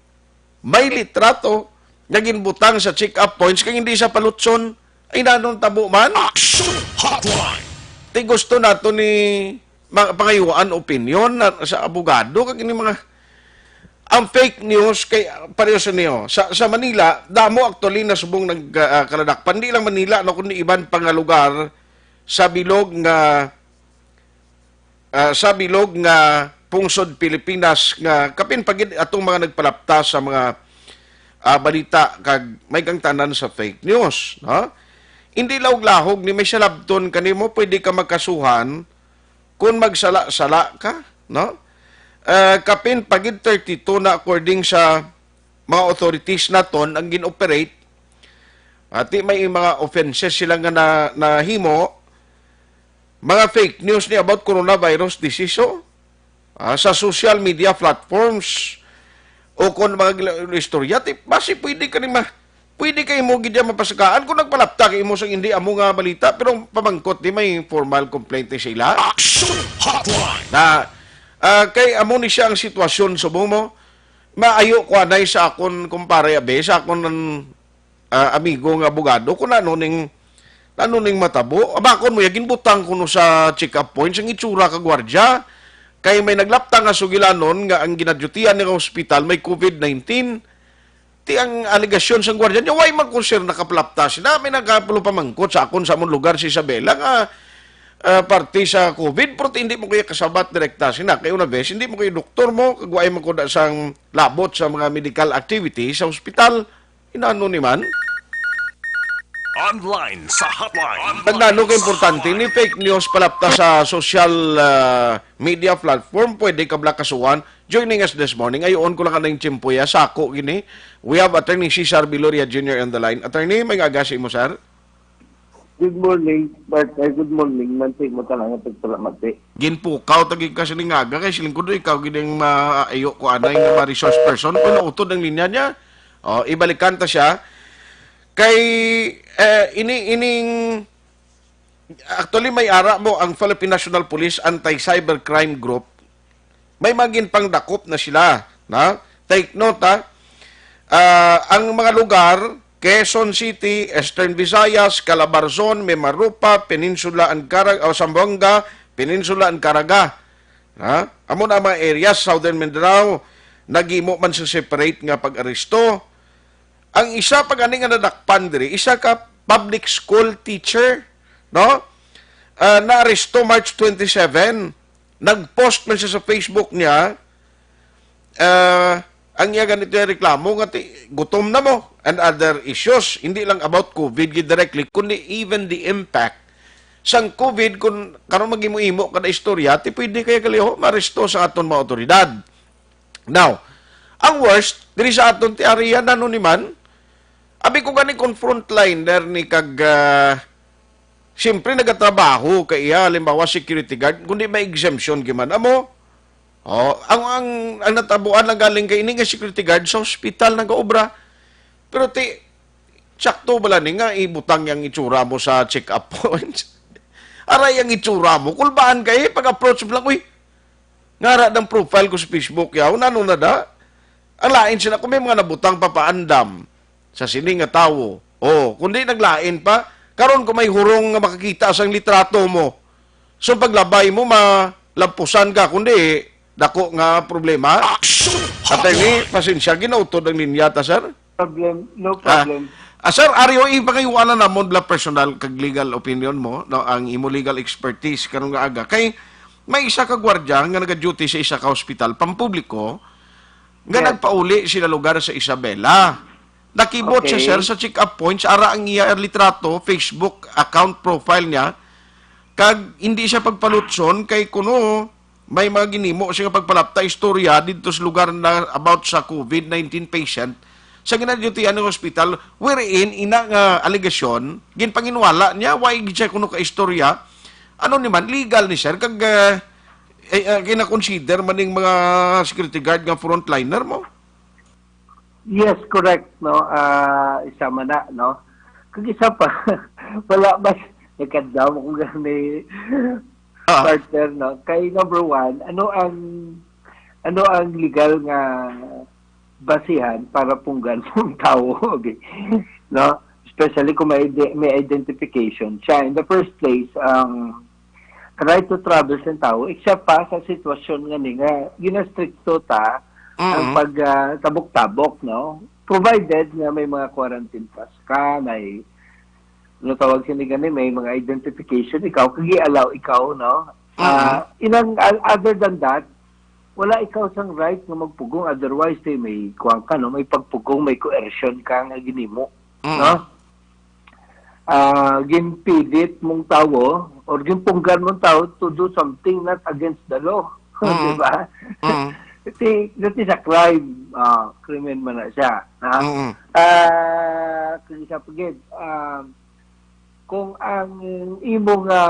may litrato nga ginbutang sa check-up points kay hindi sa palutson. Ay nanong tabo man? Action Hotline! Ti gusto nato ni ma- pangayuan opinion na, sa abogado kag ini mga ang fake news kay ah, pareho sa niyo. Sa, sa Manila, damo actually na subong nagkaladakpan. Di lang Manila, no, kundi iban pa nga lugar sa bilog nga ah, sa bilog nga pungsod Pilipinas nga kapin pa gid atong mga nagpalapta sa mga ah, balita kag may kangtanan sa fake news, no? Hindi laog-lahog ni may salabton kanimo, pwede ka magkasuhan kung magsala-sala ka, no? Ah, kapin pa gid thirty-two na according sa mga authorities naton ang gin-operate. Ati may mga offenses sila nga na, nahimo, mga fake news ni about coronavirus disease, oh. Ah, sa social media platforms o kon mga gila- istorya, ti, basi pwede ka ni ma, pwede kay mo gid yan mapasakaan kung nagpalapta kay imo sang hindi amo nga balita, pero pamangkot di may formal complaint ni sila. Action Hotline! Na ah, kay amo ni siya ang sitwasyon sa mo. Maayo ko anay sa akon kumpare abi, sa akon ah, amigo nga abogado kung ano ning ano ning matabo. Abakon mo ya ginbutang kuno sa check-up point sang itsura ka gwardiya kay may naglapta nga sugilanon nga ang ginadyutian nga ospital may covid nineteen. Ti ang alegasyon sang gwardiya niya, why man ko sir nakapalapta sila? May nagkapulo pamangkot sa akon sa amon lugar si Isabela nga ah, parte sa covid, pero ti hindi mo kaya kasabat direkta sina. Kay una bes, hindi mo kaya doktor mo, kag why man ko da sang labot sa mga medical activity sa ospital. Inano ni man? Online sa hotline. Tagnano ka importante ni fake news palapta sa social ah, media platform, pwede ka bala kasuhan. Joining us this morning, ayoon ko lang anang tiyempo ya, sako gini. We have Attorney Cesar Viloria Junior on the line. Attorney, may aga sa imo, sir? Good morning, partner. Good morning. Manti mo ka lang ang pagsalamati. Ginpukaw tagi ka sining aga kay siling ko do ikaw gid ang maayo ko anay nga ma resource person. Kung nautod ang linya niya, oh, ibalikan ta siya. Kay eh, ini ining actually may ara mo ang Philippine National Police Anti-Cybercrime Group. May magin pangdakop na sila. Na? Take note ha. Ah, ang mga lugar, Quezon City, Eastern Visayas, Calabarzon, Mimaropa, Peninsula and Caraga, o Zamboanga, Peninsula and Caraga. Ha? Amo na ang mga areas, Southern Mindanao, naghimo man sa separate nga pag-aresto. Ang isa pa gani nga nadakpan diri, isa ka public school teacher, no? Ah, naaresto March twenty-seven. Nag-post man siya sa Facebook niya, ah, ang iya ganito yung reklamo nga ti, gutom na mo and other issues, hindi lang about covid gid directly, kundi even the impact sang covid. Kung karon maghimo-himo ka na istorya, ti pwede kaya kaliho maresto sa aton mga otoridad. Now, ang worst diri sa aton ti area na ni man, abi ko gani kon frontliner ni kag ah, siyempre nagatrabaho ka iya, halimbawa security guard, kundi may exemption gyud man amo. Oh, ang ang ang natabuan lang galing kay ini nga security guard sa hospital nagaobra. Pero ti sakto bala ni nga ibutang yang itsura mo sa check-up points. Aray ang itsura mo, kulbaan kay pag-approach mo lang, uy, ngara ng profile ko sa Facebook yaw, nano na da? Ang lain sila kung may mga nabutang papaandam sa sini nga tawo. Oh, kundi naglain pa, karon kung may hurong nga makakita sang litrato mo, so paglabay mo malampusan ka, kundi dako nga problema. Attorney, pasensya, ginautod ang linya ta, sir. Problem, no problem. Ah, sir, ari o ipangayuan na namon bala personal kag legal opinion mo, no, ang imo legal expertise karon nga aga. Kay may isa ka gwardiya nga nagaduty sa isa ka hospital pampubliko nga Okay. nagpauli sila lugar sa Isabela. Nakibot siya, Okay. sir, sa check-up points, ara ang iya litrato, Facebook account profile niya, kag hindi siya pagpalutson kay kuno may mga ginhimo siya nga pagpalapta istorya didto sa lugar na about sa COVID nineteen patient sa ginaduty-an nga hospital, wherein ina nga alegasyon ginpanginwala niya, wa gid siya kuno ka istorya. Ano ni man, legal ni, sir, kag, ah, eh, ah, gina-consider man ning mga security guard nga frontliner mo? Yes, correct, no? Ah, isa man na, no? Kag isa pa, wala ba, nagkadam ako gani, Ah. Partner, no? Kay number one, ano ang, ano ang legal nga basihan para punggan ng tao, okay? No? Especially kung may, ide- may identification siya. In the first place, ang right to travel sa tao, except pa sa sitwasyon nga ni nga ginastrikto ta ang Mm. pag ah, tabok-tabok, no? Provided nga may mga quarantine pass ka, may, ano tawag sini gani, may mga identification ikaw, kag i-allow ikaw, no? Ah, inang other than that, wala ikaw sang right nga magpugong, otherwise, eh, may kuwan ka, no? May pagpugong, may coercion ka nga ginimo, Mm. no? Ah, ginpilit mong tawo or ginpunggan mong tawo to do something not against the law. Mm. Di ba? Mm. Iti, that is a crime. Ah, krimen man na siya. Ha? Mm. Ah, kung isa pa gid, ah, kung ang imo nga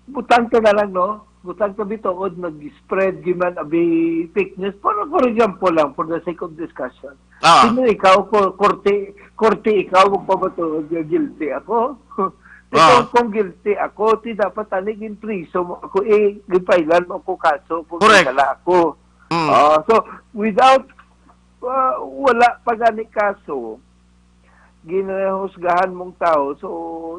butang ka na lang, no? Butang ka bituod, nag-spread giman abi fake news. For, for example lang, for the sake of discussion. Ah. Sino ikaw, ko- korte, korte ikaw, magpamatuod nga guilty ako? Ikaw, Ah. kung guilty ako, ti dapat tani ginpriso mo ako, eh, gipailan mo ako kaso kung Correct. sala ako. Mm. Ah, so, without, ah, wala pa gani kaso, ginahusgahan mong tao, so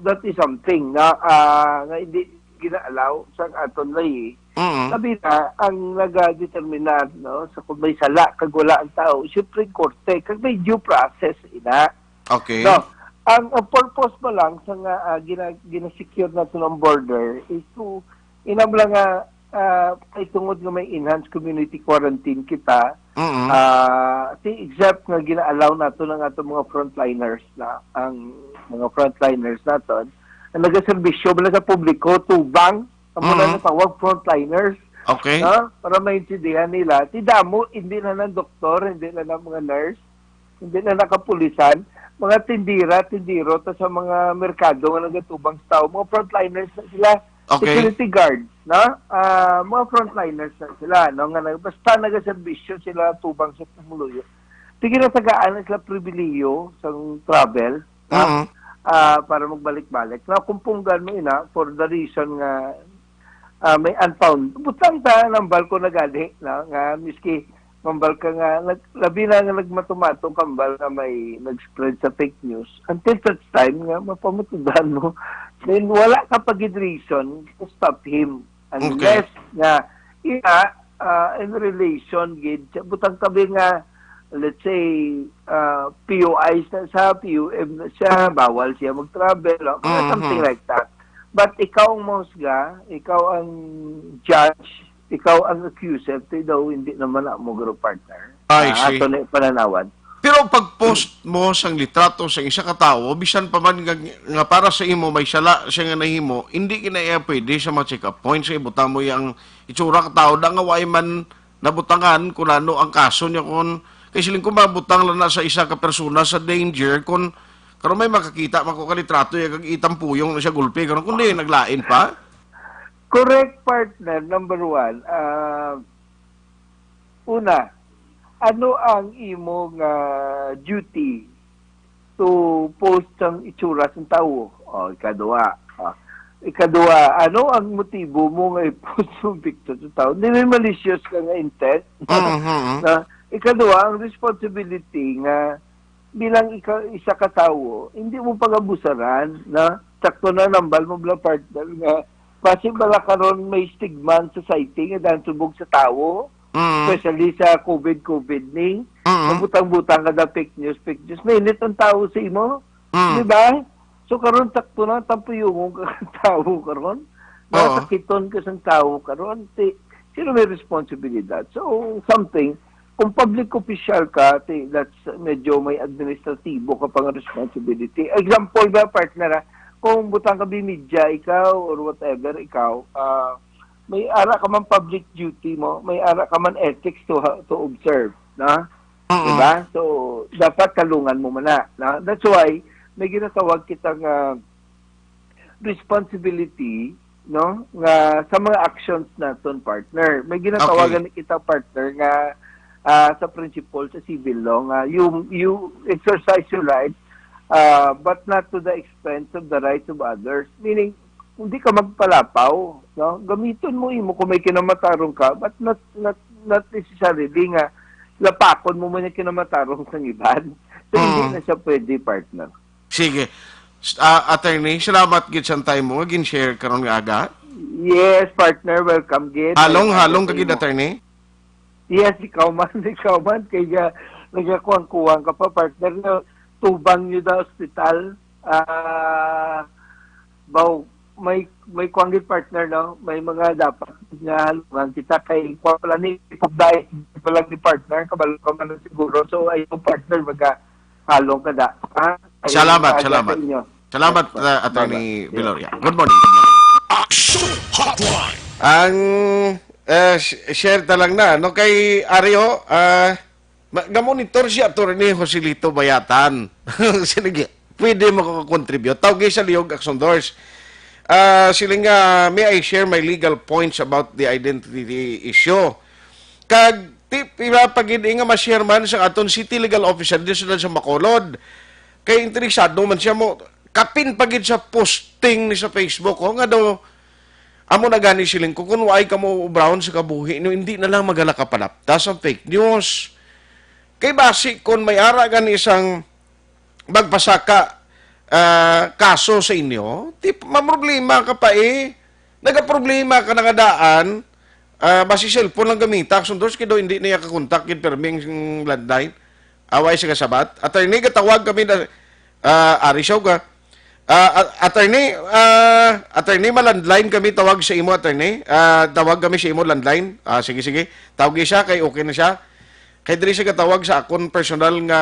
that is something na, ah, nga hindi gina-allow sa aton lay. Mm. Labi na ang nagadeterminar, no, sa kung may sala kag wala ang tao, siyempre korte, kag may due process ina. Okay. No, ang, ang purpose pa lang sa nga ah, gina, gina-secure nato ang border is to inam lang nga ah, kay tungod nga may enhanced community quarantine kita, Mm. ah, ti except nga gina-allow nato ang ato mga frontliners na ang mga frontliners naton ang nagaserbisyo bala sa publiko tubang ang muna Mhm. natawag frontliners, Okay. No? Para maintindihan nila, ti damo hindi na ng doktor, hindi na ng mga nurse, hindi na nakapulisan, mga tindira, tindiro ta sa mga merkado nga nagatubang sa tao, mga frontliners na sila, Okay. security guards, no? Ah, mga frontliners na sila, no? Nga nag- basta nagaserbisyo sila tubang sa pumuluyo. Sige na tagaan na sila pribilihiyo sa travel, no? Mhm. Ah, para magbalik-balik. Now, kung punggan mo ina, for the reason nga ah, may unfound. Butang ta nambal ko na gani, no? Nga miski mambal ka nga nag, labi na nga nagmatumato kambal nga may nag-spread sa fake news, until such time nga mapamatudan mo, then wala ka pa gid reason to stop him unless nga ina, ah, in relation gid sa butang tabi nga, let's say, ah, P U Is na sa P U M na siya, bawal siya mag-travel, no? Mga Mhm. Something like that. But ikaw ang mahusga, ikaw ang judge, ikaw ang accuser, ti daw hindi naman na mo group partner. I Ah, see. Ato na pananawan. Pero pag-post mo sang litrato sa isa ka tawo, bisan pa man nga, nga para sa imo may sala siya nga nahimo, hindi kinaiya pwede sa mga check-up points sa ibutang mo yang itsura ka tawo da nga way man nabutangan kung ano ang kaso niya, kung kay siling ko mabutang lang na sa isa ka persona sa danger kung karon may makakita man ko ka litrato ya kag itampuyong na siya gulpi karon kundi naglain pa. Correct, partner. Number one, ah, una, ano ang imo nga duty to post sang itsura sang tawo? O, ikaduha. Ah, ikaduha, ano ang motibo mo nga i-post yung picture sa tawo? Hindi may malicious ka nga intent. Mhm. Na, ikaduha, ang responsibility nga bilang ika, isa ka tawo, hindi mo pag-abusaran na sakto na nambal mo bala partner nga basi bala karon may stigma ang society nga dahil subog sa tawo, Mhm. especially sa COVID, COVID ni. Mhm. Mabutang-butang ka na fake news, fake news. Mainit ang tao sa imo. Mhm. Di ba? So karon sakto na, tampuyungon ka sa tao karon. Oo. Nasakiton ka sa tao karon. Si, sino may responsibilidad? So, something, kung public official ka, ti, that's medyo may administratibo ka pang responsibility. Example ba, partner, ah, kung butang ka bi media, ikaw, or whatever, ikaw, ah, may ara ka man public duty mo, may ara ka man ethics to ha- to observe, na? Mm. Diba? So, dapat talungan mo man na, na? That's why may ginatawag kita nga responsibility, no, nga sa mga actions naton, partner. May ginatawagan Okay. na kita, partner, nga, ah, sa principle sa civil law nga you you exercise your right, ah, but not to the expense of the rights of others. Meaning, hindi ka magpalapaw, no? Gamiton mo imo kung may kinamatarong ka, but not not not necessarily nga lapakon mo man yung kinamatarong sang iban. So, hindi Mm. na siya pwede, partner. Sige. S- ah, attorney, salamat gid sa time mo nga gin-share karon nga aga. Yes, partner, welcome gid. Halong, Welcome halong sa ka gid, imo. Attorney? Yes, ikaw man, ikaw man, kay uh, nagakuwang-kuwang ka pa, partner, nga tubang nyo da ospital. Ah, baw, may may kuwang gid, partner, no? May mga dapat nga halungan kita kay kuwan pala ni pagdayeg pala ni partner, kabalo ka man na siguro. So, ay, partner, maga halong ka da. Ha? Ay, Salamat, aga salamat. Sa inyo. Salamat, Yes, uh, Attorney bye-bye. Yes. Viloria. Good morning. Good morning. Action Hotline. Ang uh, sh- share ta lang na, no, kay Ario, uh, ma- gamonitor si Attorney Joselito Bayatan. Sige, pwede mo ko contribute. Tawgi sa Liog Action Doors. Ah, sila nga, may I share my legal points about the identity issue? Kag ti pila pa gid nga ma-share man sa aton city legal officer di sila sa Bacolod. Kay interesado man siya mo kapin pa gid sa posting ni sa Facebook, oh, nga daw amo na gani siling ko, kung waay ka mo ubrahon sa kabuhi niyo, hindi na lang magala ka palapta sa fake news. Kay basi kon may ara gani isang magpasaka ah, kaso sa inyo, di mamroblema ka pa eh. Nagaproblema ka na nga daan, ah, basi cellphone lang gamita. Sundor kay daw hindi niya kakontak gid permi ang landline. Away sa kasabat. Attorney, gatawag kami na, ah, ari siya ka. Ah, a- attorney, ah, attorney, ma-landline kami tawag sa imo, attorney. Ah, tawag kami sa imo landline. Ah, sige, sige. Tawgi siya kay okay na siya. Kay diri siya gatawag sa akon personal nga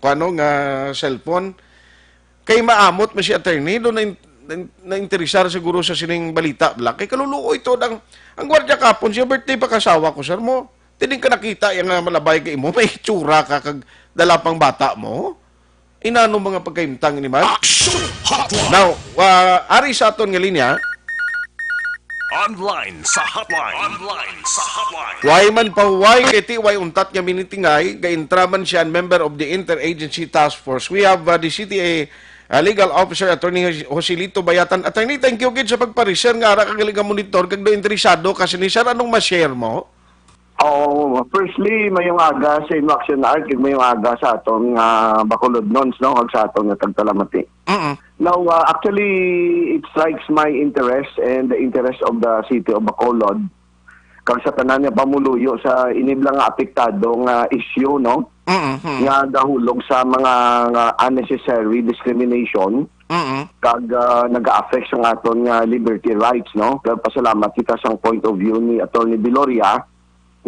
kuano nga cellphone. Kay maamot man si attorney, do na, na, nainteresar siguro sa sining balita, bla. Kay kaluluoy to, ang, ang gwardiya kapon siya, birthday pa kasawa ko, sir mo. Tining ka nakita, yung nga malabay kay imo, may itsura ka, kag dala pang bata mo. Inano mga pagkaimtang ni man? Action Hotline. Now, uh, ari sa aton nga linya, Online sa hotline. Online sa hotline. Way man pahuway kay ti way untat nga minitingay, gaintra man siya ang member of the Interagency Task Force. We have uh, the C T A uh, Legal Officer, Attorney Jos- Joselito Bayatan. Attorney, thank you gid sa pagpareser nga ara ka galing nga monitor kag do interesado ka sini. Sir, anong ma-share mo? Oh, firstly, mayong aga sa imo Action Art, kag mayong aga sa aton nga Bacolodnons, no, kag sa aton nga tagtalamati. Mm-mm. Now, uh, actually, it strikes my interest and the interest of the city of Bacolod, kag sa tanan nga pamuluyo sa iniblang nga apektado nga issue, no? Mm-hmm. Nga gahulog sa mga nga unnecessary discrimination, Mm-hmm. kag uh, nag-affect sa aton nga liberty rights, no? Kag pasalamat kita sang point of view ni Attorney Viloria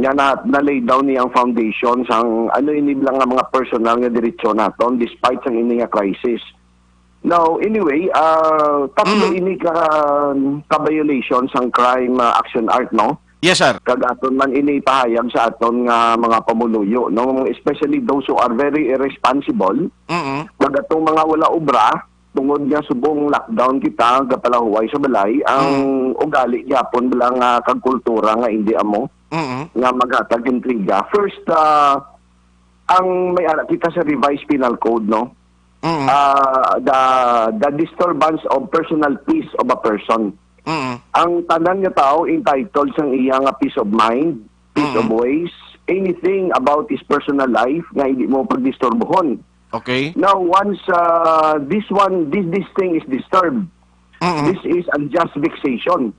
nga na, na-lay down niya ang foundation sang ano ini lang nga mga personal nga diretsyo naton despite sang ini nga crisis. Now, anyway, ah, tatlo Mm. ini ka, ka violation sang crime ah, action art, no? Yes, sir. Kag aton man ini ipahayag sa aton nga mga pamuluyo, no? Especially those who are very irresponsible. Mm-mm. Kag atong mga wala obra, tungod nga subong lockdown kita, gapalahuway sa balay, ang Mm. ugali gyapon bala nga kag kultura nga hindi amo Mm-mm. nga maghatag intriga. First, ah, ang may ara kita sa Revised Penal Code, no? Mm-mm. Ah, the the disturbance of personal peace of a person. Mm-mm. Ang tanan nga tawo entitled sang iya nga peace of mind, peace of Mm-mm. ways, anything about his personal life nga hindi mo pagdisturbuhon. Okay. Now, once uh, this one, this this thing is disturbed, Mm-mm. this is unjust vexation.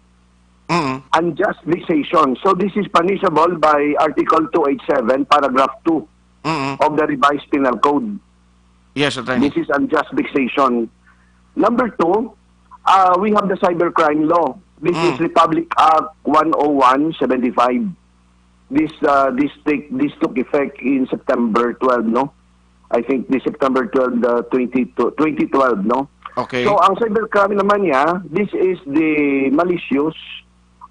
Mm-mm. Unjust vexation. So this is punishable by Article two eight seven, paragraph two Mm-mm. of the Revised Penal Code. Yes, attorney. This is unjust vexation. Number two, uh, we have the cybercrime law. This Mm. is Republic Act one oh one seventy-five. This uh, this take this took effect in September twelve, no? I think the September twelve, the twenty, twenty twelve, no? Okay. So ang cybercrime naman niya, this is the malicious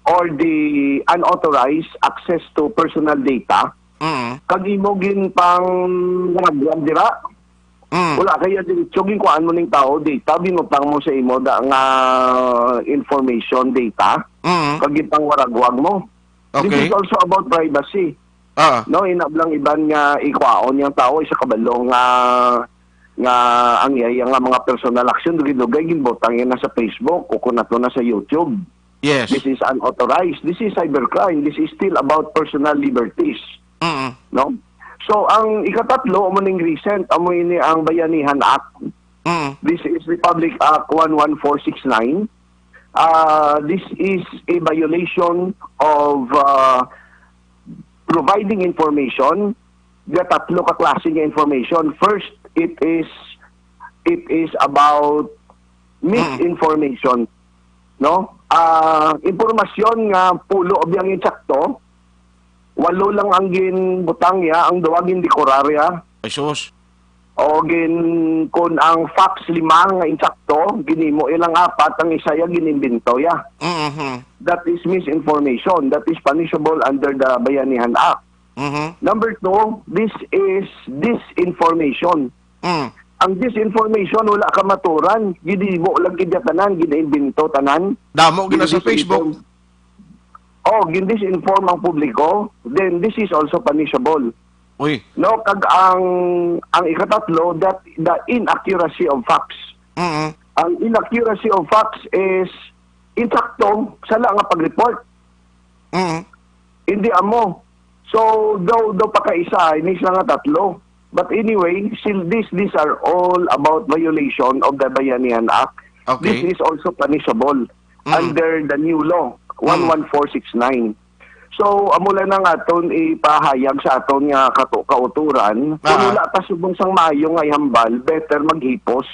or the unauthorized access to personal data, Mm. kag imo ginpangwaragwag dira, Mm. wala kaya diretso ginkuhaan mo ning tao data, binutang mo sa imo da nga information, data, Mm. kag ginpangwaragwag mo. This Okay. is also about privacy. Ah. No, ina lang iban nga ikwaon yang tao sa kabalo nga, nga ang iya, iya nga mga personal action, dugay-dugay ginbutang yan na sa Facebook o kung ato na sa YouTube. Yes. This is unauthorized. This is cybercrime. This is still about personal liberties. Mm. No? So, ang ikatatlo, amo ning recent, amo ini ang Bayanihan Act. Mm. This is Republic Act one one four six nine. Uh, this is a violation of uh, providing information. Nga tatlo ka klase nga information. First, it is it is about Mm. misinformation, no? Ah, impormasyon nga pulo biyang insakto, walo lang ang ginbutang niya, ang duwa gindekorar niya. Ay, sus. O gin, kun ang facts lima nga insakto, ginimo ilang apat, ang isa ya ginimbento ya. Mhm. That is misinformation. That is punishable under the Bayanihan Act. Mhm. Number two, this is disinformation. Mm. Ang disinformation, wala ka maturan. Ginimo lang gid ya tanan, ginimbento tanan. Damo gina sa Gin-disinform- Facebook. Oh, gin-disinform ang publiko, then this is also punishable. Uy. No, kag ang, ang ikatatlo, that the inaccuracy of facts. Mm. Ang inaccuracy of facts is insakto, sala nga pag-report. Mm. Hindi amo. So, daw, daw pa kaisa, ini sila nga tatlo. But anyway, still, this, these are all about violation of the Bayanihan Act. Okay. This is also punishable Mm. under the new law, Mm. one one four six nine. So, amo lang ang aton ipahayag sa aton nga kato-, kauturan. Kung Ah. wala ta subong sang maayo nga ihambal, better maghipos.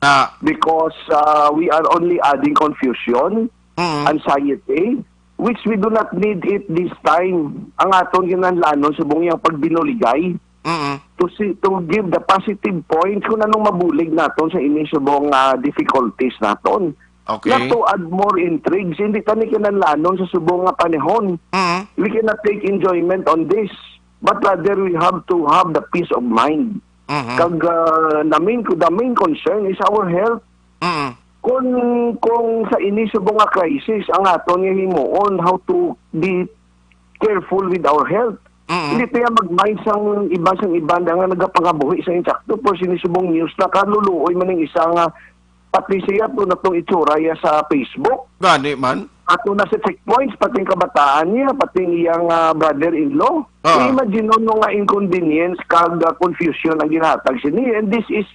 Ah. Because, uh, we are only adding confusion, Mm. anxiety, which we do not need it this time. Ang aton kinahanglanon subong yang pagbinuligay Mm. to see, to give the positive point kung anong mabulig naton sa ini subong, ah, difficulties naton. Okay. Not to add more intrigues, hindi ta ni kinahanglanon sa subong nga panahon. Mm. We cannot take enjoyment on this, but rather we have to have the peace of mind. Mhm. Kag, ah, the main, the main concern is our health. Mm. Kung, kung sa ini subong nga crisis, ang aton nga himuon, how to be careful with our health. Mm. Hindi tayo mag-mind sang iba, sang iba na nga nagapangabuhi sa insakto. Pero sini subong news na kaluluoy man ang isa nga pati siya to na tong itsura ya sa Facebook. Gani man. Ato na sa checkpoints, pati ang kabataan niya, pati ang iyang, ah, brother-in-law. Ah. I-imagine mo nga inconvenience kag, ah, confusion ang ginahatag sini. And this is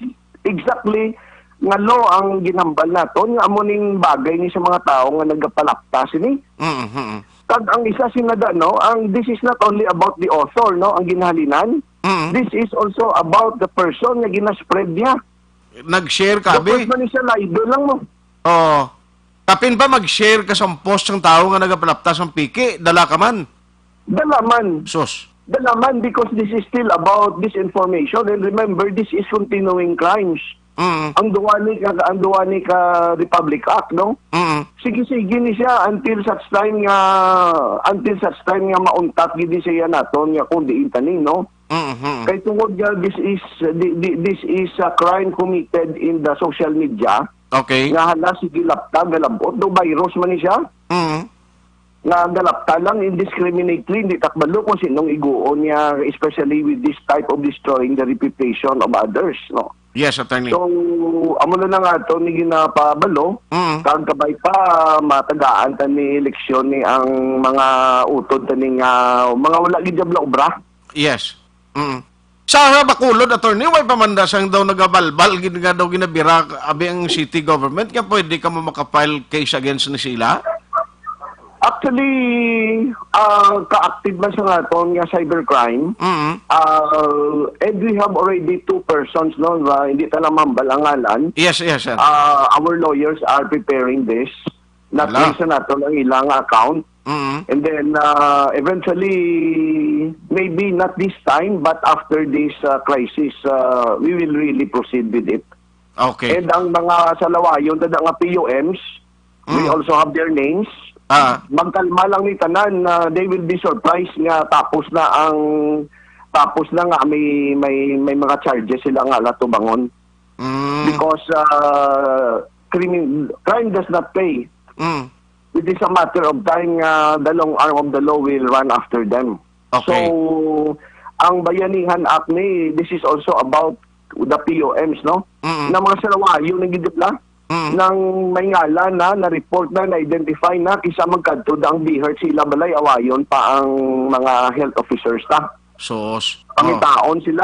exactly nga law ang ginhambal naton, nga amo ning bagay ni sa mga tawo nga nagapalapta sini. Mm, mm. Kag ang isa sina da, no, ang, this is not only about the author, no, ang ginhalinan. Mm. This is also about the person nga ginaspread niya. Nag-share ka, abi? Dapat man siya libel lang, no? Oo. Kapin pa mag-share ka sa post sang tawo nga nagapalapta sang piki, dala ka man. Dala man. Sus. Dala man, because this is still about disinformation. And remember, this is continuing crimes. Mm. Ang duwa ni ka, ang duwa ni ka Republic Act, no? Mm. Sige-sige ni siya until such time nga, until such time nga mauntat gid ni siya naton nga kung diin tani, no? Mm-hmm. Kay tungod nga this is, di-, di-, this is a crime committed in the social media. Okay. Nga hala, sige lapta, galabot, do virus man ni siya. Mm. Nga galapta lang indiscriminately, hindi ta kabalo kung sinong iguon niya, especially with this type of destroying the reputation of others, no? Yes, attorney. So, amo na lang ato ni ginapabalo, Mm. kag kabay pa, matagaan ta ni eleksyon ni ang mga utod ta ni nga, mga wala gid diablo obra. Yes. Mm. Sa, sa Bacolod, attorney, way pa man da sang daw nagabalbal gid nga daw ginabira abi ang city government nga pwede ka mo makafile case against ni sila? Actually, ah, ka-active man sa naton nga cybercrime. Mm. Ah, and we have already two persons, no, nga hindi ta na mambal ang ngalan. Yes, yes, sir. Ah, our lawyers are preparing this. Not Wala. Sa naton ang ilang account. Mm. And then, uh, eventually, maybe not this time, but after this, uh, crisis, uh, we will really proceed with it. Okay. And ang mga salawayon, tada nga P U Ms, we Mm. also have their names. Ah. Magkalma lang ni tanan, na they will be surprised nga tapos na ang, tapos na nga may, may, may mga charges sila nga latubangon. Mm. Because, ah, crime, crime does not pay. Mm. It is a matter of time nga the long arm of the law will run after them. Okay. So, ang Bayanihan Act ni, this is also about the P O Ms, no? Mm. Na mga salawayo na gid na. Mm. Nang may ngalan na, na-report na, na-identify na, kisa magkadto da ang BHERT sa ila balay, awayon pa ang mga health officers ta. Sos. Pangitaon sila,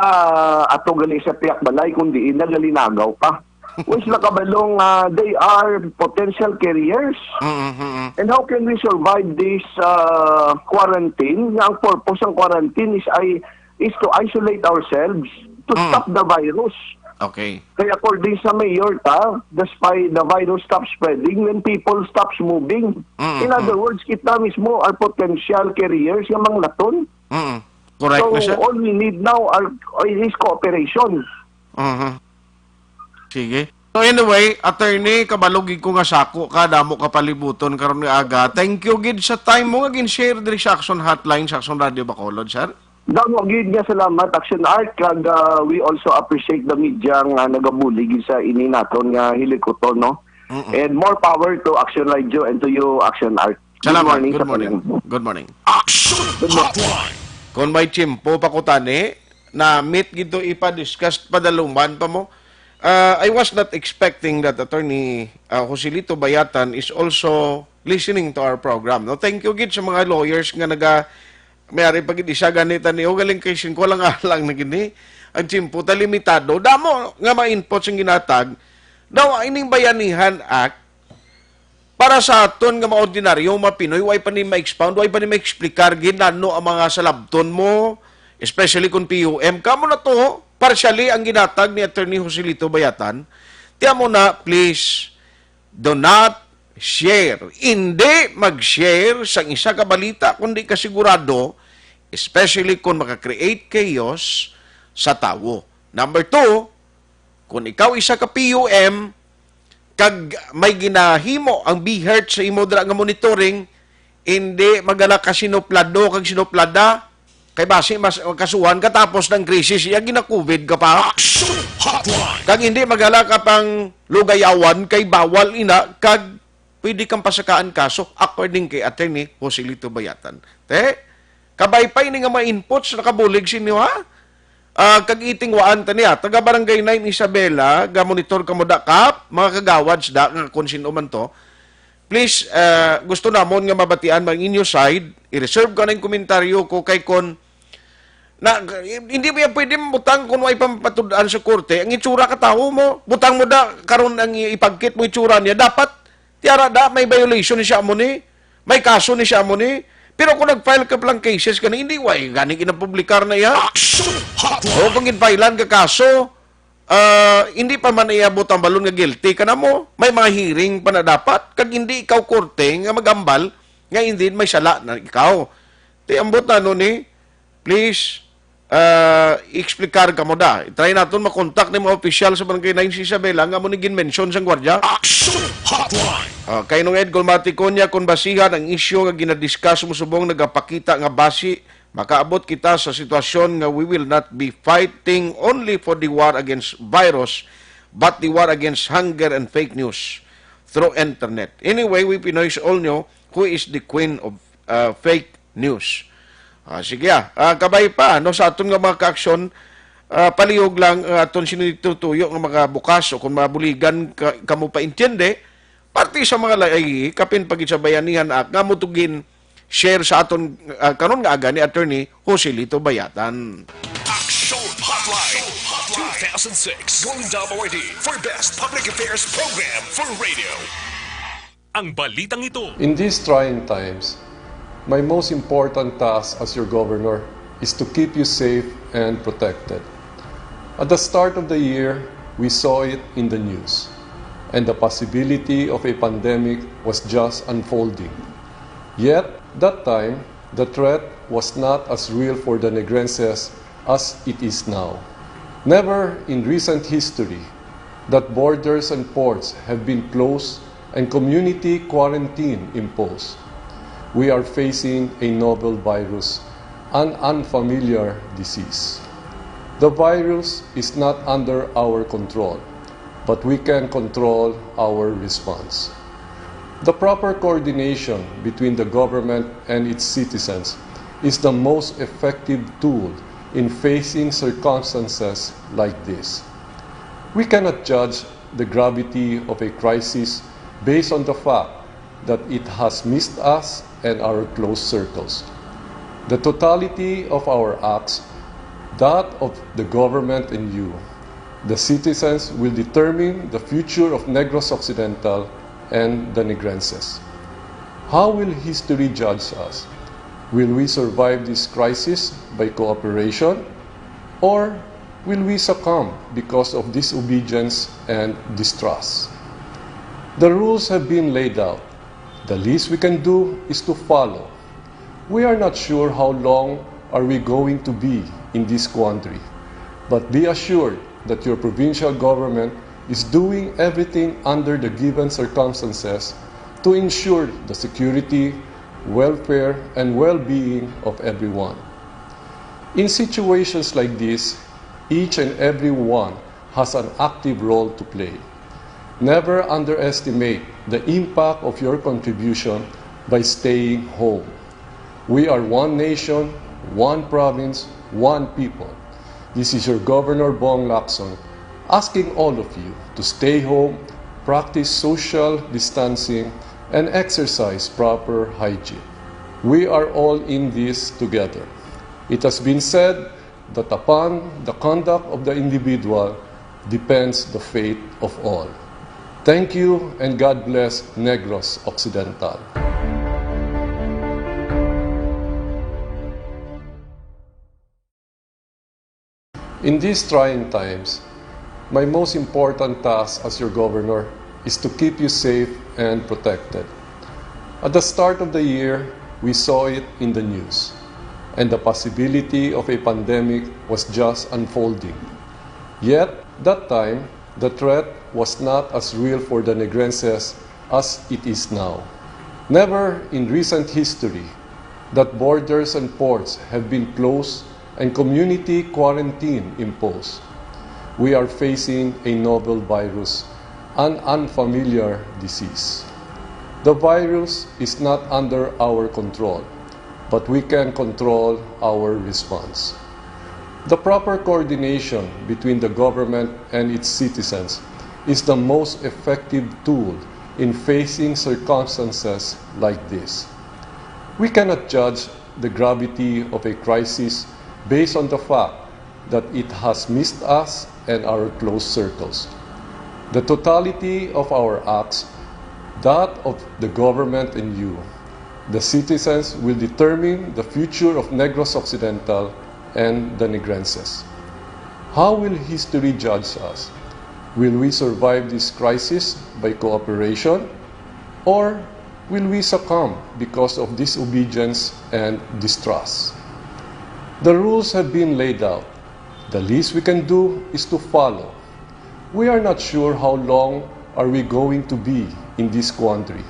ato gali sa piyak balay, kung diin na galinagaw pa. Kung sila kabalong, ah, they are potential carriers. Mm, mm, mm. And how can we survive this, ah, quarantine? Nga ang purpose ng quarantine is ay, is to isolate ourselves, to Mm. stop the virus. Okay. Kaya according sa mayor ta, that's why the virus stops spreading when people stops moving. Mm, In other mm. words, kita mismo are potential carriers nga manglaton. Mm. Correct So, na siya. all we need now are, is cooperation. Mhm. Sige. So anyway, attorney, kabalo gid ko nga sako ka, damo ka palibuton karon nga aga. Thank you gid sa time mo nga gin-share diri sa Action Hotline sa Action Radio Bacolod, sir. Damo gid nga salamat, Action Art, kag, ah, we also appreciate the media nga nagabulig sa ini naton nga hilikuton, no? Mm-mm. And more power to Action Radio and to you, Action Art. Salamat. Good morning Good sa morning. tanan. Good morning. Action Good morning. Hotline. Kung may tiyempo pa ko tani, na meet gid to ipa-discuss, padaluman pa mo. Uh, I was not expecting that Attorney, uh, Joselito Bayatan is also listening to our program. No, thank you gid sa mga lawyers nga naga may ari pa gid isa ganita ni o galing kay singko lang alang na gini. Ang tiyempo ta limitado. Damo nga mga inputs ang ginatag. Daw ining Bayanihan Act para sa aton nga mga ordinaryo, mga Pinoy, way pa ni ma-expound, way pa ni ma-explicar gid ano ang mga salabton mo, especially kung P U M. Kamo na to, partially ang ginatag ni Attorney Joselito Bayatan. Tiyan mo na, please, do not share. Hindi mag-share sang isa ka balita kung di ka sigurado, especially kung maka-create chaos sa tawo. Number two, kung ikaw isa ka P U M, kag may ginahimo ang BHERT sa imo dira nga monitoring, hindi magala ka sinuplado kag sinuplada, kay basi mas kasuhan ka tapos ng krisis, iya gina-COVID ka pa. Action Hotline. Kag hindi magala ka pang lugayawan, kay bawal ina, kag pwede kang pasakaan kaso, according kay Attorney Joselito Bayatan. Te, kabay pa ini nga mga inputs nakabulig sa inyo, ha? Ah, kag itingwaan ta niya, taga Barangay nine Isabela, ga-monitor kamo da, Kap, mga kagawad da, nga kung sino man to. Please, ah, gusto namon nga mabatian ang inyo side. I-reserve ko na yung komentaryo ko kay kon na, hindi mo yan pwede butang kung may pampatud-an sa korte. Ang itsura ka tawo mo, butang mo da, karon ang ipagkit mo itsura niya. Dapat, tiara da, may violation ni siya mo ni, may kaso ni siya mo ni. Pero kung nag-file ka palang cases ka na, hindi, way, gani ginapublikar na iya. Action Hotline. O kung ginfilean ka kaso, ah, hindi pa man iabot ang balon nga guilty ka na mo, may mga hearing pa na dapat, kag hindi ikaw korte nga magambal nga hindi may sala na ikaw. Ti ambot na no ni, please, ah, i-explicar ka mo da. I-try naton makontak ni mga opisyal sa Barangay nine Isabela nga mo ni ginmention sang gwardiya. Action Hotline. Ah, kay nung Ed Gulmati ko niya kung basihan ang isyu nga ginadiscuss mo subong nagapakita nga basi makaabot kita sa sitwasyon nga we will not be fighting only for the war against virus, but the war against hunger and fake news through internet. Anyway, we Pinoys all know who is the queen of, uh, fake news. Ah, sige, ah. Ah, kabay pa, no, sa aton nga mga kaaksyon, ah, palihog lang ang aton sinitutuyo nga mga bukas o kung mabuligan ka, kamo paintindi, parte sa mga lahi, kapin pagid sa Bayanihan Act, nga mo to gin-share sa aton, ah, karon nga aga ni Attorney Joselito Bayatan. Action Hotline two thousand six Golden Dove Awardee for Best Public Affairs Program for Radio. Ang balitang ito. In these trying times, my most important task as your governor is to keep you safe and protected. At the start of the year, we saw it in the news, and the possibility of a pandemic was just unfolding. Yet, that time, the threat was not as real for the Negrenses as it is now. Never in recent history that borders and ports have been closed and community quarantine imposed. We are facing a novel virus, an unfamiliar disease. The virus is not under our control, but we can control our response. The proper coordination between the government and its citizens is the most effective tool in facing circumstances like this. We cannot judge the gravity of a crisis based on the fact that it has missed us and our close circles. The totality of our acts, that of the government and you, the citizens, will determine the future of Negros Occidental and the Negrenses. How will history judge us? Will we survive this crisis by cooperation, or will we succumb because of disobedience and distrust? The rules have been laid out. The least we can do is to follow. We are not sure how long are we going to be in this quandary, but be assured that your provincial government is doing everything under the given circumstances to ensure the security, welfare, and well-being of everyone. In situations like this, each and every one has an active role to play. Never underestimate the impact of your contribution by staying home. We are one nation, one province, one people. This is your Governor Bong Lacson asking all of you to stay home, practice social distancing, and exercise proper hygiene. We are all in this together. It has been said that upon the conduct of the individual depends the fate of all. Thank you and God bless Negros Occidental. In these trying times, my most important task as your governor is to keep you safe and protected. At the start of the year, we saw it in the news, and the possibility of a pandemic was just unfolding. Yet, that time, the threat was not as real for the Negrenses as it is now. Never in recent history that borders and ports have been closed and community quarantine imposed. We are facing a novel virus, an unfamiliar disease. The virus is not under our control, but we can control our response. The proper coordination between the government and its citizens is the most effective tool in facing circumstances like this. We cannot judge the gravity of a crisis based on the fact that it has missed us and our close circles. The totality of our acts, that of the government and you, the citizens, will determine the future of Negros Occidental and the Negrenses. How will history judge us? Will we survive this crisis by cooperation, or will we succumb because of disobedience and distrust? The rules have been laid out. The least we can do is to follow. We are not sure how long are we going to be in this quandary,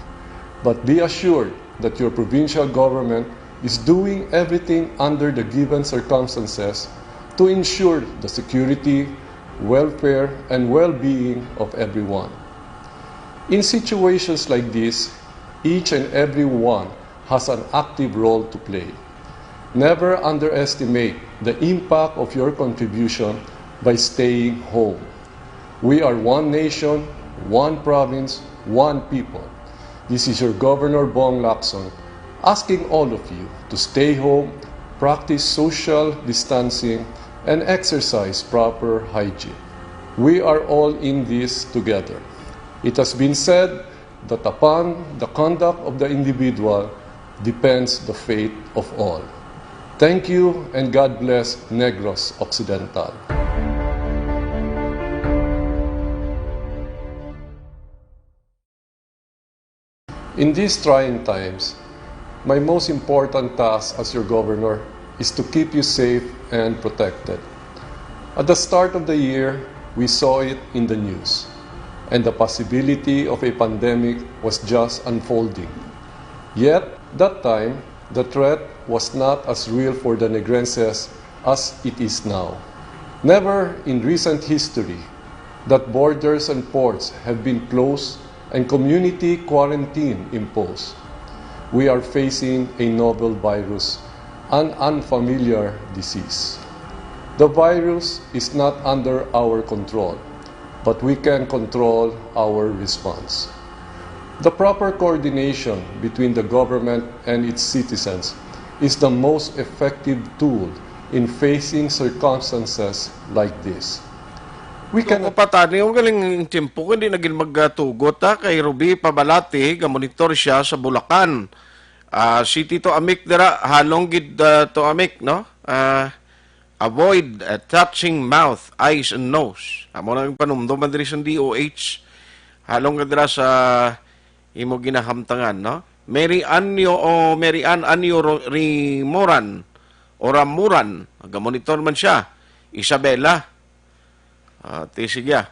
but be assured that your provincial government is doing everything under the given circumstances to ensure the security, welfare, and well-being of everyone. In situations like this, each and every one has an active role to play. Never underestimate the impact of your contribution by staying home. We are one nation, one province, one people. This is your Governor Bong Lacson asking all of you to stay home, practice social distancing, and exercise proper hygiene. We are all in this together. It has been said that upon the conduct of the individual depends the fate of all. Thank you and God bless Negros Occidental. In these trying times, my most important task as your governor is to keep you safe and protected. At the start of the year, we saw it in the news, and the possibility of a pandemic was just unfolding. Yet, That time, the threat was not as real for the Negrenses as it is now. Never in recent history that borders and ports have been closed and community quarantine imposed. We are facing a novel virus, an unfamiliar disease. The virus is not under our control, but we can control our response. The proper coordination between the government and its citizens is the most effective tool in facing circumstances like this. We Kung cannot kapatani, ang galing ng tiyempo, hindi na gid magtugot, ha, kay Ruby Pabalati, ga-monitor siya sa Bulacan. Ah, si Tito Amik dira, halong gid, ah, to Amik, no? Ah, avoid, ah, touching mouth, eyes, and nose. Amo na ang panumduman diri sa D O H. Halong ka dira sa imo ginahamtangan, no? Mary Anyo o Mary Ann Anyo Ro- Rimoran o Ramuran, ga-monitor man siya. Isabela, ah, ti sige, ah.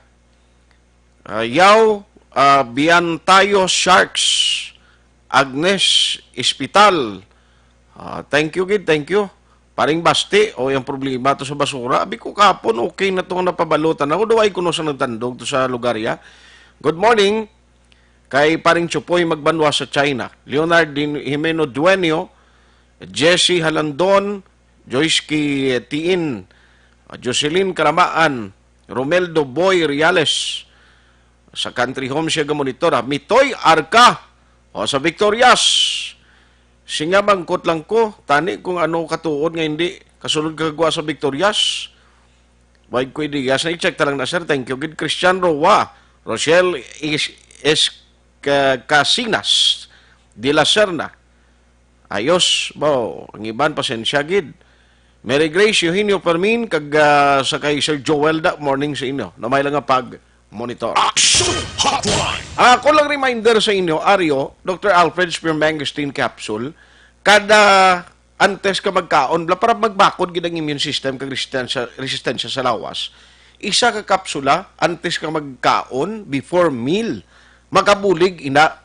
Ah, Yaw, ah, Biantayo Sharks, Agnes Espital. Ah, thank you, gid, thank you. Paring Basti, o yung problema to sa basura. Abi ko kapon, okay na to nga napabalutan ako. Daw ay kuno sa nagtandog to sa lugar ya. Good morning. Kay Paring Chupoy magbanwa sa China. Leonard Din Jimeno Dueño, Jesse Halandon, Joyce Kitiin, Jocelyn Karamaan, Romeldo Boy Reales, sa Country Home siya ga-monitor, ha. Mitoy Arca, o, sa Victorias. Singa mangkot lang ko, tani kung ano katuod nga hindi kasulod kagwa sa Victorias. Wag ko ideas na i-check ta lang na, sir. Thank you gid. Christian Roa, Rochelle Is, Is Ca- Casinas, De La Serna. Ayos, bo. Ang iban, pasensya gid. Mary Grace, Eugenio Fermin, kag ah, sa kay Sir Joel da, morning sa inyo. Na may lang nga pag-monitor. Action Hotline. Ah, ako lang reminder sa inyo, Ario, Doctor Alfred Spear Mangosteen Capsule, kada antes ka magkaon, bla, para magbakod gid ang immune system kag resistensya, resistensya sa lawas. Isa ka kapsula antes ka magkaon, before meal, makabulig ina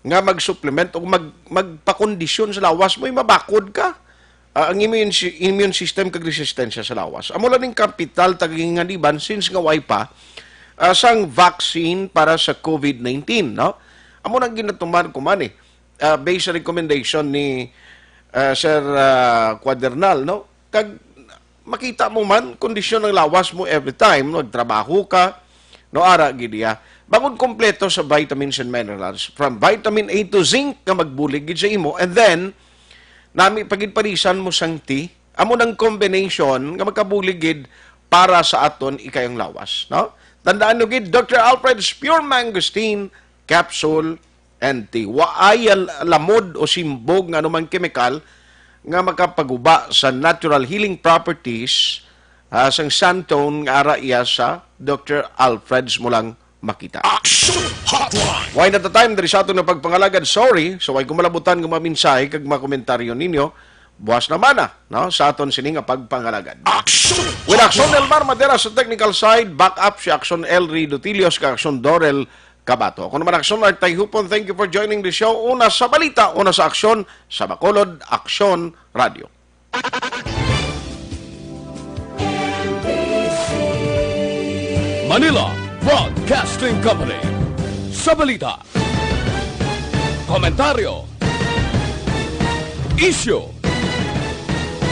nga mag-supplement o mag, magpakondisyon sa lawas mo, mabakod ka. Ah, ang immune, si- immune system kag resistensya sa lawas. Amo lang ning kapital taginganiban since nga way pa ah, sang vaccine para sa COVID nineteen, no? Amo nang ginatuman ko man eh. Ah, based sa recommendation ni ah, Sir ah, Cuadernal, no? Kag makita mo man kondisyon ng lawas mo every time nagtrabaho ka, no, ara gid iya. Bangod kompleto sa vitamins and minerals, from vitamin A to zinc nga magbulig gid sa imo, and then nami pagid parisan mo sang tea, amo nang combination nga makabulig gid para sa aton ikayang lawas, no? Tandaan nyo gid, Doctor Alfred's Pure Mangosteen Capsule and Tea. Waay al- lamod o simbog nga anumang kemikal nga makapaguba sa natural healing properties ah, sang Santone nga ara iya sa Doctor Alfred's mo lang makita. Action Hotline. Why not the time diri sa aton nga pagpangalagad? Sorry, so way ko malabutan nga mga mensahe kag mga komentaryo ninyo. Buwas naman na, no, sa aton sini nga pagpangalagad. Action With Action Elmar Madera sa technical side, back up si Action Elry Dutilios kag Action Dorel Kabato. Ako naman Action Art Tayhupon, thank you for joining the show. Una sa balita, una sa aksyon, sa Bacolod, Action Radio. Manila Broadcasting Company. Sa balita, komentaryo, isyu,